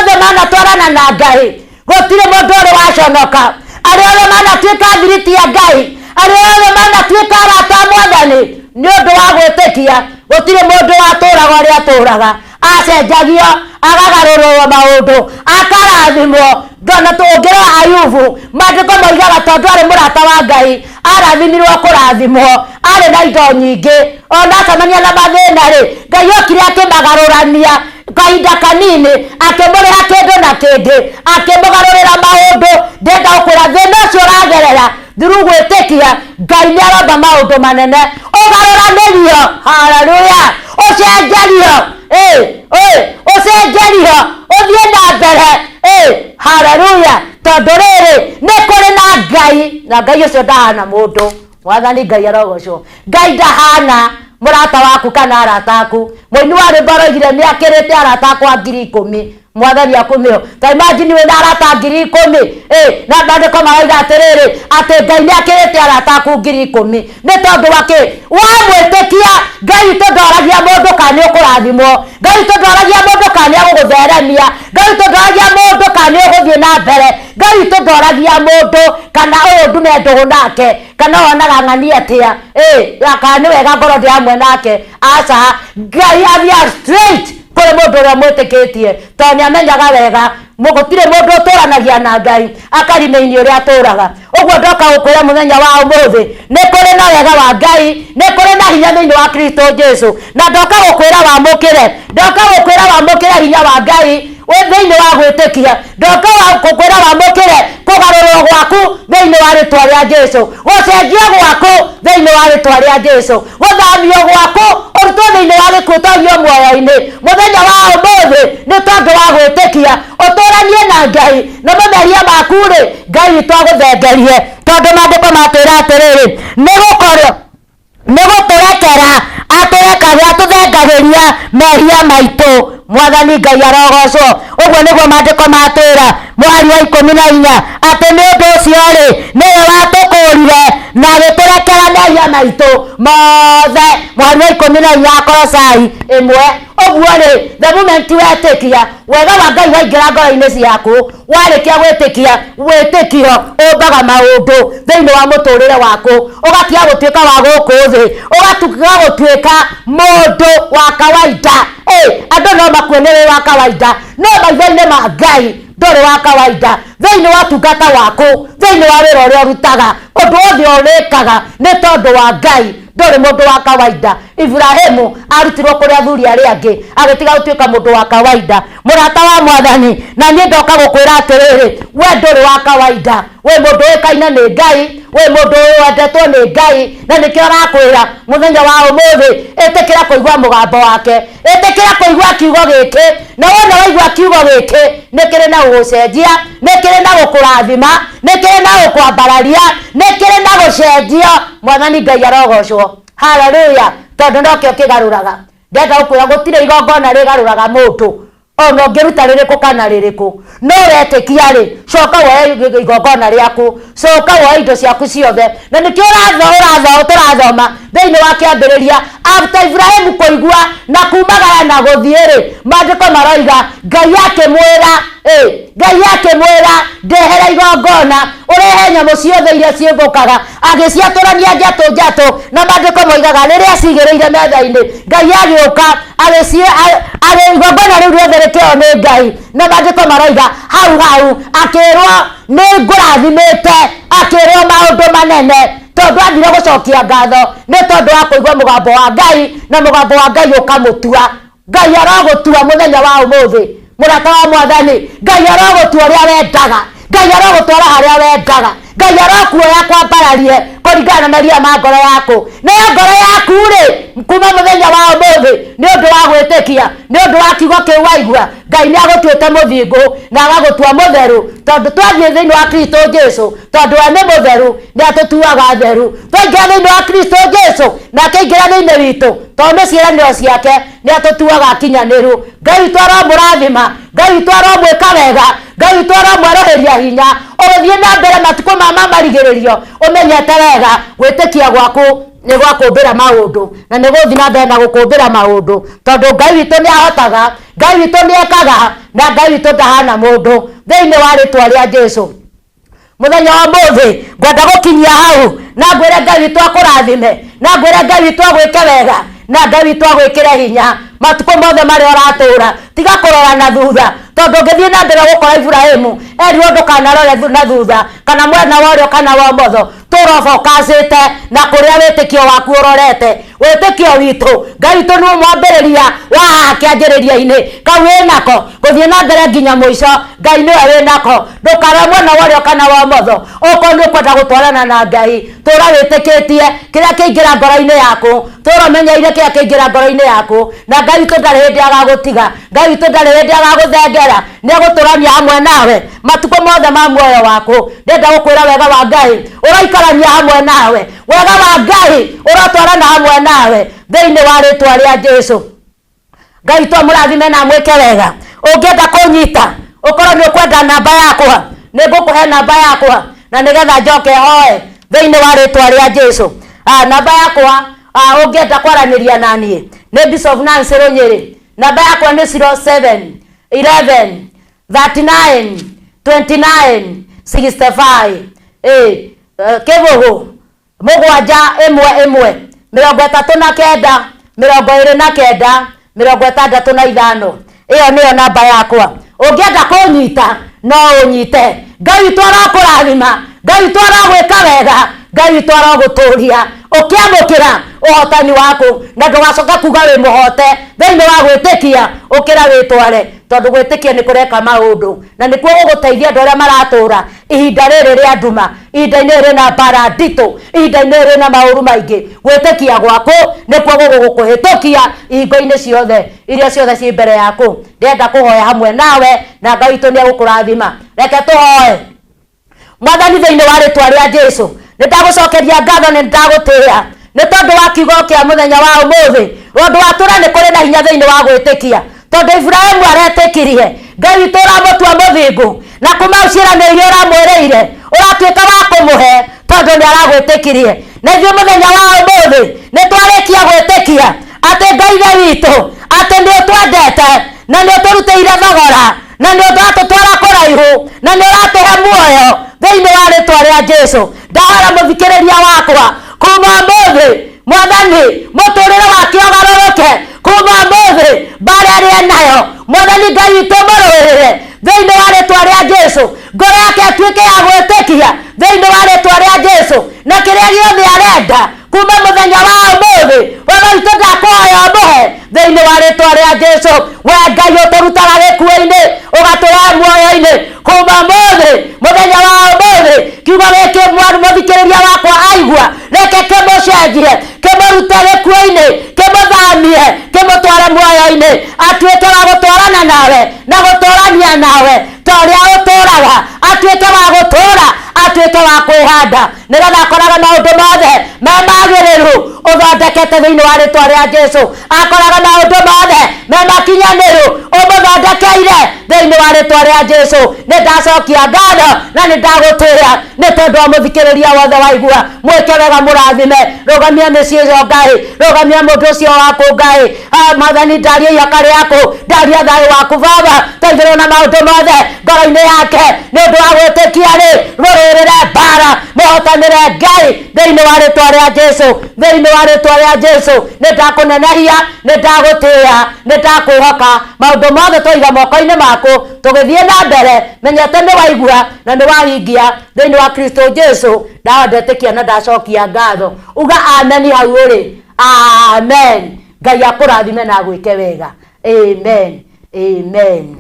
othe manatwarana na Ngai gũtirĩ mũndũ ũrĩ waconoka. Arĩa othe manatuĩka thiriti ya Ngai, arĩa othe manatuĩka arata a Mwathani nĩ ũndũ wa gwĩtĩkia, gũtirĩ mũndũ watũraga ũrĩa atũraga, acenjagio, akagarũrwo maũndũ, akarathimwo. Ndona tũngĩrora Ayubu, maandĩko moigaga tondũ arĩ mũrata wa Ngai arathimirwo kũrathimwo, arĩ na indo nyingĩ, ona acemania na mathĩna rĩ, Ngai okire akĩmagarũrania kahinda kanini, akĩmũrĩha kĩndũ na kĩngĩ, akĩmũgarũrĩra maũndũ. Ndĩrenda gũkwĩra thĩna ũcio ũragerera through gwĩtĩkia, Ngai nĩ aromba maũndũ manene, ũgarũranĩrio. Haleluya! Ũcenjerio, ũcenjerio, ũthiĩ na mbere. Haleluya! Tondũ rĩrĩ, nĩ kũrĩ na Ngai, na Ngai ũcio ndahana mũndũ. Mwathani Ngai arogocwo. Ngai ndahana mũrata waku kana arata aku. Mũini wa rwĩmbo aroigire nĩ akĩrĩte arata akwa 10,000. Mwathani akumio. Ta imagine wĩna arata 10,000, na maandĩko maroiga atĩrĩrĩ, atĩ Ngai nĩ akĩrĩte arata aku 10,000. Nĩ tondũ wa kĩ? Wamwĩtĩkia Ngai witũ ndoragia mũndũ kana nĩ ũkũrathimwo, Ngai witũ ndoragia mũndũ kana nĩ agũgũtheremia, Ngai witũ ndoragia mũndũ kana nĩ ũgũthiĩ na mbere, Ngai witũ ndoragia mũndũ kana ũyũ ndume ndũgũ nake, kana wonaga ng'ani atĩa, kana nĩ wega ngorwo ndĩ hamwe nake. Aca, Ngai athiaga straight kũrĩ mũndũ ũrĩa ũmwĩtĩkĩtie, tondũ nĩ amenyaga wega gũtirĩ mũndũ ũtũranagia na Ngai akarimaini ũrĩa atũraga. Ũguo ndoka gũkwĩra mũthenya wa ũmũthĩ, nĩ kũrĩ na wega wa Ngai, nĩ kũrĩ na hinya thĩinĩ wa Kristo Jesu. Na ndoka gũkwĩra wamũkĩre, ndoka gũkwĩra wamũkĩre hinya wa Ngai. Wĩ thĩinĩ wa gwĩtĩkia, ndoka gũkwĩra wamũkĩre kũgarũrwo gwaku thĩinĩ wa rĩtwa rĩa Jesu, gũcenjio gwaku thĩinĩ wa rĩtwa rĩa Jesu, gũthamio gwaku ũrutwo thĩinĩ wa gĩkuũ ũtonyio muoyo-inĩ mũthenya wa ũmũthĩ nĩ tondũ wa gwĩtĩkia. Ũtũranie na Ngai na mehia maku rĩ, Ngai witũ agũthengerie, tondũ maandĩko matwĩra atĩrĩrĩ, nĩ gũkorwo nĩ gũtũrekera atũrekagĩra, atũthengagĩria mehia maitũ. Mwathani Ngai arogocwo. Ũguo nĩguo maandĩko matwĩra mũhari wa 14, atĩ nĩ ũndũ ũcio rĩ, nĩwe watũkũrire na agĩtũrekera mehia maitũ mothe. Mũhari wa 14 Akolosai 1. Ũguo rĩ, the moment wetĩkia, wega wa Ngai waingĩra ngoro-inĩ ciaku, warĩkia gwĩtĩkia, wĩtĩkio ũmbaga maũndũ thĩinĩ wa mũtũrĩre waku, ũgatiga gũtuĩka wa gũkũ thĩ, ũgatiga gũtuĩka mũndũ wa kawaida. Andũ no makuone wĩ wa kawaida, no maitho-inĩ ma Ngai ndũrĩ wa kawaida. Thĩinĩ wa tungata waku, thĩinĩ wa wĩra ũrĩa ũrutaga, ũndũ wothe ũrĩkaga nĩ tondũ wa Ngai, ndũrĩ mũndũ wa kawaida. Ibrahimu arutirwo kũrĩ athuri arĩa angĩ, agĩtiga gũtuĩka mũndũ wa kawaida. Mũrata wa Mwathani, na niĩ ndoka gũkwĩra atĩrĩrĩ, we ndũrĩ wa kawaida, wĩ mũndũ ũĩkaine nĩ Ngai, wĩ mũndũ wendetwo nĩ Ngai, na nĩkĩo arakwĩra mũthenya wa ũmũthĩ, ĩtĩkĩra kũigua mũgambo wake, ĩtĩkĩra kũigua kiugo gĩkĩ, na wona waigua kiugo gĩkĩ nĩ kĩrĩ na gũgũcenjia, nĩ kĩrĩ na gũkũrathima, nĩ kĩrĩ na gũkwambararia, nĩ kĩrĩ na gũcenjio. Mwathani Ngai arogocwo. Haleluya. Tondũ nokĩo kĩgarũraga. Ndenda gũkwĩra gũtirĩ igongona rĩgarũraga mũndũ, ona ũngĩruta rĩrĩkũ kana rĩrĩkũ, no wetĩkia rĩ, coka woe igongona rĩaku, coka woe indo ciaku ciothe. Na nĩkĩo tũrathoma thĩinĩ wa kĩambĩrĩria, after Ibrahimu kũigua na kumagara na gũthiĩ rĩ, maandĩko maroiga Ngai akĩmwĩra, Ngai akĩmwĩra ndehera igongona, ũrehe nyamũ ciothe iria ciũmbũkaga, agĩciatũrania njatũ njatũ. Na maandĩko moigaga rĩrĩa acigĩrĩire metha-inĩ, Ngai agĩũka igongona rĩu rĩothe rĩkĩoywo nĩ Ngai. Na maandĩko maroiga hau hau akĩrwo nĩ ngũrathimĩte, akĩrwo maũndũ manene, tondũ athire gũcokia ngatho nĩ tondũ wa kũigua mũgambo wa Ngai, na mũgambo wa Ngai ũkamũtua. Ngai arogũtua mũthenya wa ũmũthĩ, mũrata wa Mwathani. Ngai arogũtua ũrĩa wendaga, Ngai arogũtwara harĩa wendaga, Ngai arokuoya kwambararie kũringana na meria ma ngoro yaku. Nayo ngoro yaku rĩ, kuma mũthenya wa ũmũthĩ, nĩ ũndũ wa gwĩtĩkia, nĩ ũndũ wa kiugo kĩu waigua, Ngai nĩ agũtuĩte mũthingu na agagũtua mũtheru, tondũ twathiĩ thĩinĩ wa Kristo Jesu, tondũ we nĩ mũtheru, nĩ atũtuaga atheru. Twaingĩra thĩinĩ wa Kristo Jesu, nake aingĩra thĩinĩ witũ, tondũ nĩ ciĩranĩro ciake, nĩ atũtuaga akinyanĩru. Ngai witũ aromũrathima, Ngai witũ aromwĩka wega, Ngai witũ aromwerũhĩria hinya, ũgĩthiĩ na mbere matukũ ma marigĩrĩrio, ũmenyete wega gwĩtĩkia gwaku nĩ gwakũmbĩra maũndũ, na nĩ gũthiĩ na mbere na gũkũmbĩra maũndũ, tondũ Ngai witũ nĩ ahotaga, Ngai witũ nĩ ekaga, na Ngai witũ ndahana mũndũ. Thĩinĩ wa rĩtwa rĩa Jesu, mũthenya wa ũmũthĩ ngwenda gũkinyia hau, na ngwĩre Ngai witũ akũrathime, na ngwĩre Ngai witũ agwĩke wega, na Ngai witũ agwĩkĩre hinya matukũ mothe marĩa ũratũra. Tiga kũrora na thutha, tondũ ũngĩthiĩ na mbere gũkora Ibrahimu erirwo ndũkanarore na thutha, kana mwena wa ũrĩo kana wa ũmotho, tũrobokacĩte na kũrĩa wĩtĩkio waku ũrorete. Wĩtĩkio witũ, Ngai witũ nĩ mwambĩrĩria wa haha kĩanjĩrĩria-inĩ kau wĩnako gũthiĩ na mbere nginya mũico, Ngai nĩwe wĩnako. Ndũkarore mwena wa ũrĩo kana wa ũmotho, okorwo nĩ ũkwenda gũtwarana na Ngai, tũra wĩtĩkĩtie kĩrĩa kĩingĩra ngoro-inĩ yaku, tũra ũmenyeire kĩrĩa kĩingĩra ngoro-inĩ yaku, na Ngai witũ ndarĩ hĩndĩ agagũtiga, Ngai witũ ndarĩ hĩndĩ agagũthengera, nĩ egũtũrania hamwe nawe matukũ mothe ma muoyo waku. Ndenda gũkwĩra wega wa Ngai ũraikarania hamwe nawe, wega wa Ngai ũratwarana hamwe nawe thĩinĩ wa rĩtwa rĩa Jesu. Ngai witũ amũrathime na amwĩke wega. Ũngĩenda kũnyita, ũkorwo nĩ ũkwenda namba yakwa, nĩ ngũkũhe namba yakwa, na nĩgetha njoke hoe thĩinĩ wa rĩtwa rĩa Jesu. Namba yakwa, ũngĩenda kwaranĩria na niĩ nĩ Bishop Nancy Rũnyĩrĩ. Namba yakwa nĩ 07 11 39 29 65. Kĩbũgũ 7 1 1 39 29 65. Ĩyo nĩyo namba yakwa. Ũngĩenda kũnyita no ũnyite. Ngai witũ arokũrathima, Ngai witũ arogwĩka wega, Ngai witũ arogũtũria. Ũkĩamũkĩra ũhotani waku na ndũgacoka kuga wĩ mũhote thĩinĩ wa gwĩtĩkia. Ũkĩra wĩtware, tondũ gwĩtĩkia nĩ kũreka maũndũ na nĩkuo gũgũteithia andũ arĩa maratũra ihinda rĩrĩ rĩa nduma, ihinda-inĩ rĩna mbara nditũ, ihinda-inĩ rĩna maũru maingĩ. Gwĩtĩkia gwaku nĩkuo gũgũkũhĩtũkia ihingo-inĩ ciothe iria ciothe ciĩ mbere yaku. Ndĩrenda kũhoya hamwe nawe na Ngai witũ nĩ egũkũrathima. Reke tũhoe. Mwathani, thĩinĩ wa rĩtwa rĩa Jesu, nĩ ndagũcokeria ngatho, nĩ ndagũtĩĩa nĩ tondũ wa kiugo kĩa mũthenya wa ũmũthĩ. Ũndũ watũra nĩ kũrĩ na hinya thĩinĩ wa gwĩtĩkia, tondũ Iburahĩmu aretĩkirie Ngai witũ, ũramũtua mũthingu, na kuma ciĩranĩro iria ũramwĩrĩire ũratuĩka wa kũmũhe tondũ nĩ aragwĩtĩkirie. Na ithuĩ mũthenya wa ũmũthĩ nĩ twarĩkia gwĩtĩkia atĩ Ngai Ithe witũ, atĩ nĩ ũtwendete na nĩ ũtũrutĩire thogora na nĩ ũratũtwara kũraihu na nĩ ũratũhe muoyo thĩinĩ wa rĩtwa rĩa Jesu. Ndahora mũthikĩrĩria wakwa kuma ũmũthĩ, Mwathani, mũtũrĩre wake ũgarũrũke kuma ũmũthĩ. Mbara ĩrĩa nayo, Mwathani Ngai witũ, mũrũĩrĩre thĩinĩ wa rĩtwa rĩa Jesu. Ngoro yake atuĩke ya gwĩtĩkia thĩinĩ wa rĩtwa rĩa Jesu, na kĩrĩa gĩothe arenda kuma mũthenya wa ũmũthĩ, Baba witũ, ndakũhoya ũmũhe thĩinĩ wa rĩtwa rĩa Jesu. We Ngai ũtũrutaga gĩkuũ-inĩ ũgatũrehe muoyo-inĩ, kuma ũmũthĩ, mũthenya wa ũmũthĩ, kiugo gĩkĩ mũthikĩrĩria wakwa aigua, reke kĩmũcenjie, kĩmũrute gĩkuũ-inĩ, kĩmũthamie, kĩmũtware muoyo-inĩ, atuĩke wa gũtwarana nawe na gũtũrania nawe ta ũrĩa ũtũraga, atuĩke wa gũtũra, atuĩke wa kwĩhanda, nĩgetha akoraga maũndũ mothe me magĩrĩru ũthondekete thĩinĩ wa rĩtwa rĩa Jesu, akoraga maũndũ mothe me makinyanĩru ũmũthondekeire thĩinĩ wa rĩtwa rĩa Jesu. Nĩ ndacokia ngatho na nĩ ndagũtĩĩa nĩ tondũ wa mũthikĩrĩria wothe waigua. Mwĩke wega, mũrathime, rũgamia mĩciĩ ĩyo Ngai, rũgamia mũndũ ũcio waku Ngai. Mwathani, ndaria ihaka rĩaku, ndaria thayũ waku Baba, teithĩrwo na maũndũ mothe ngoro-inĩ yake nĩ ũndũ wa gwĩtĩkia rĩ, rũrũĩrĩre mbara, mũhotanĩre Ngai thĩinĩ wa rĩtwa rĩa Jesu. Thĩinĩ wa rĩtwa rĩa Jesu, nĩ ndakũnenehia, nĩ ndagũtĩĩa, nĩ ndakwĩhoka. Maũndũ mothe twaiga moko-inĩ maku, tũgĩthiĩ na mbere menyete nĩ waigua na nĩ wahingia thĩinĩ wa Kristo Jesu. Ndawa ndetĩkia na ndacokia ngatho. Uga ameni hau ũrĩ. Amen. Ngai akũrathime na agwĩke wega. Amen, amen.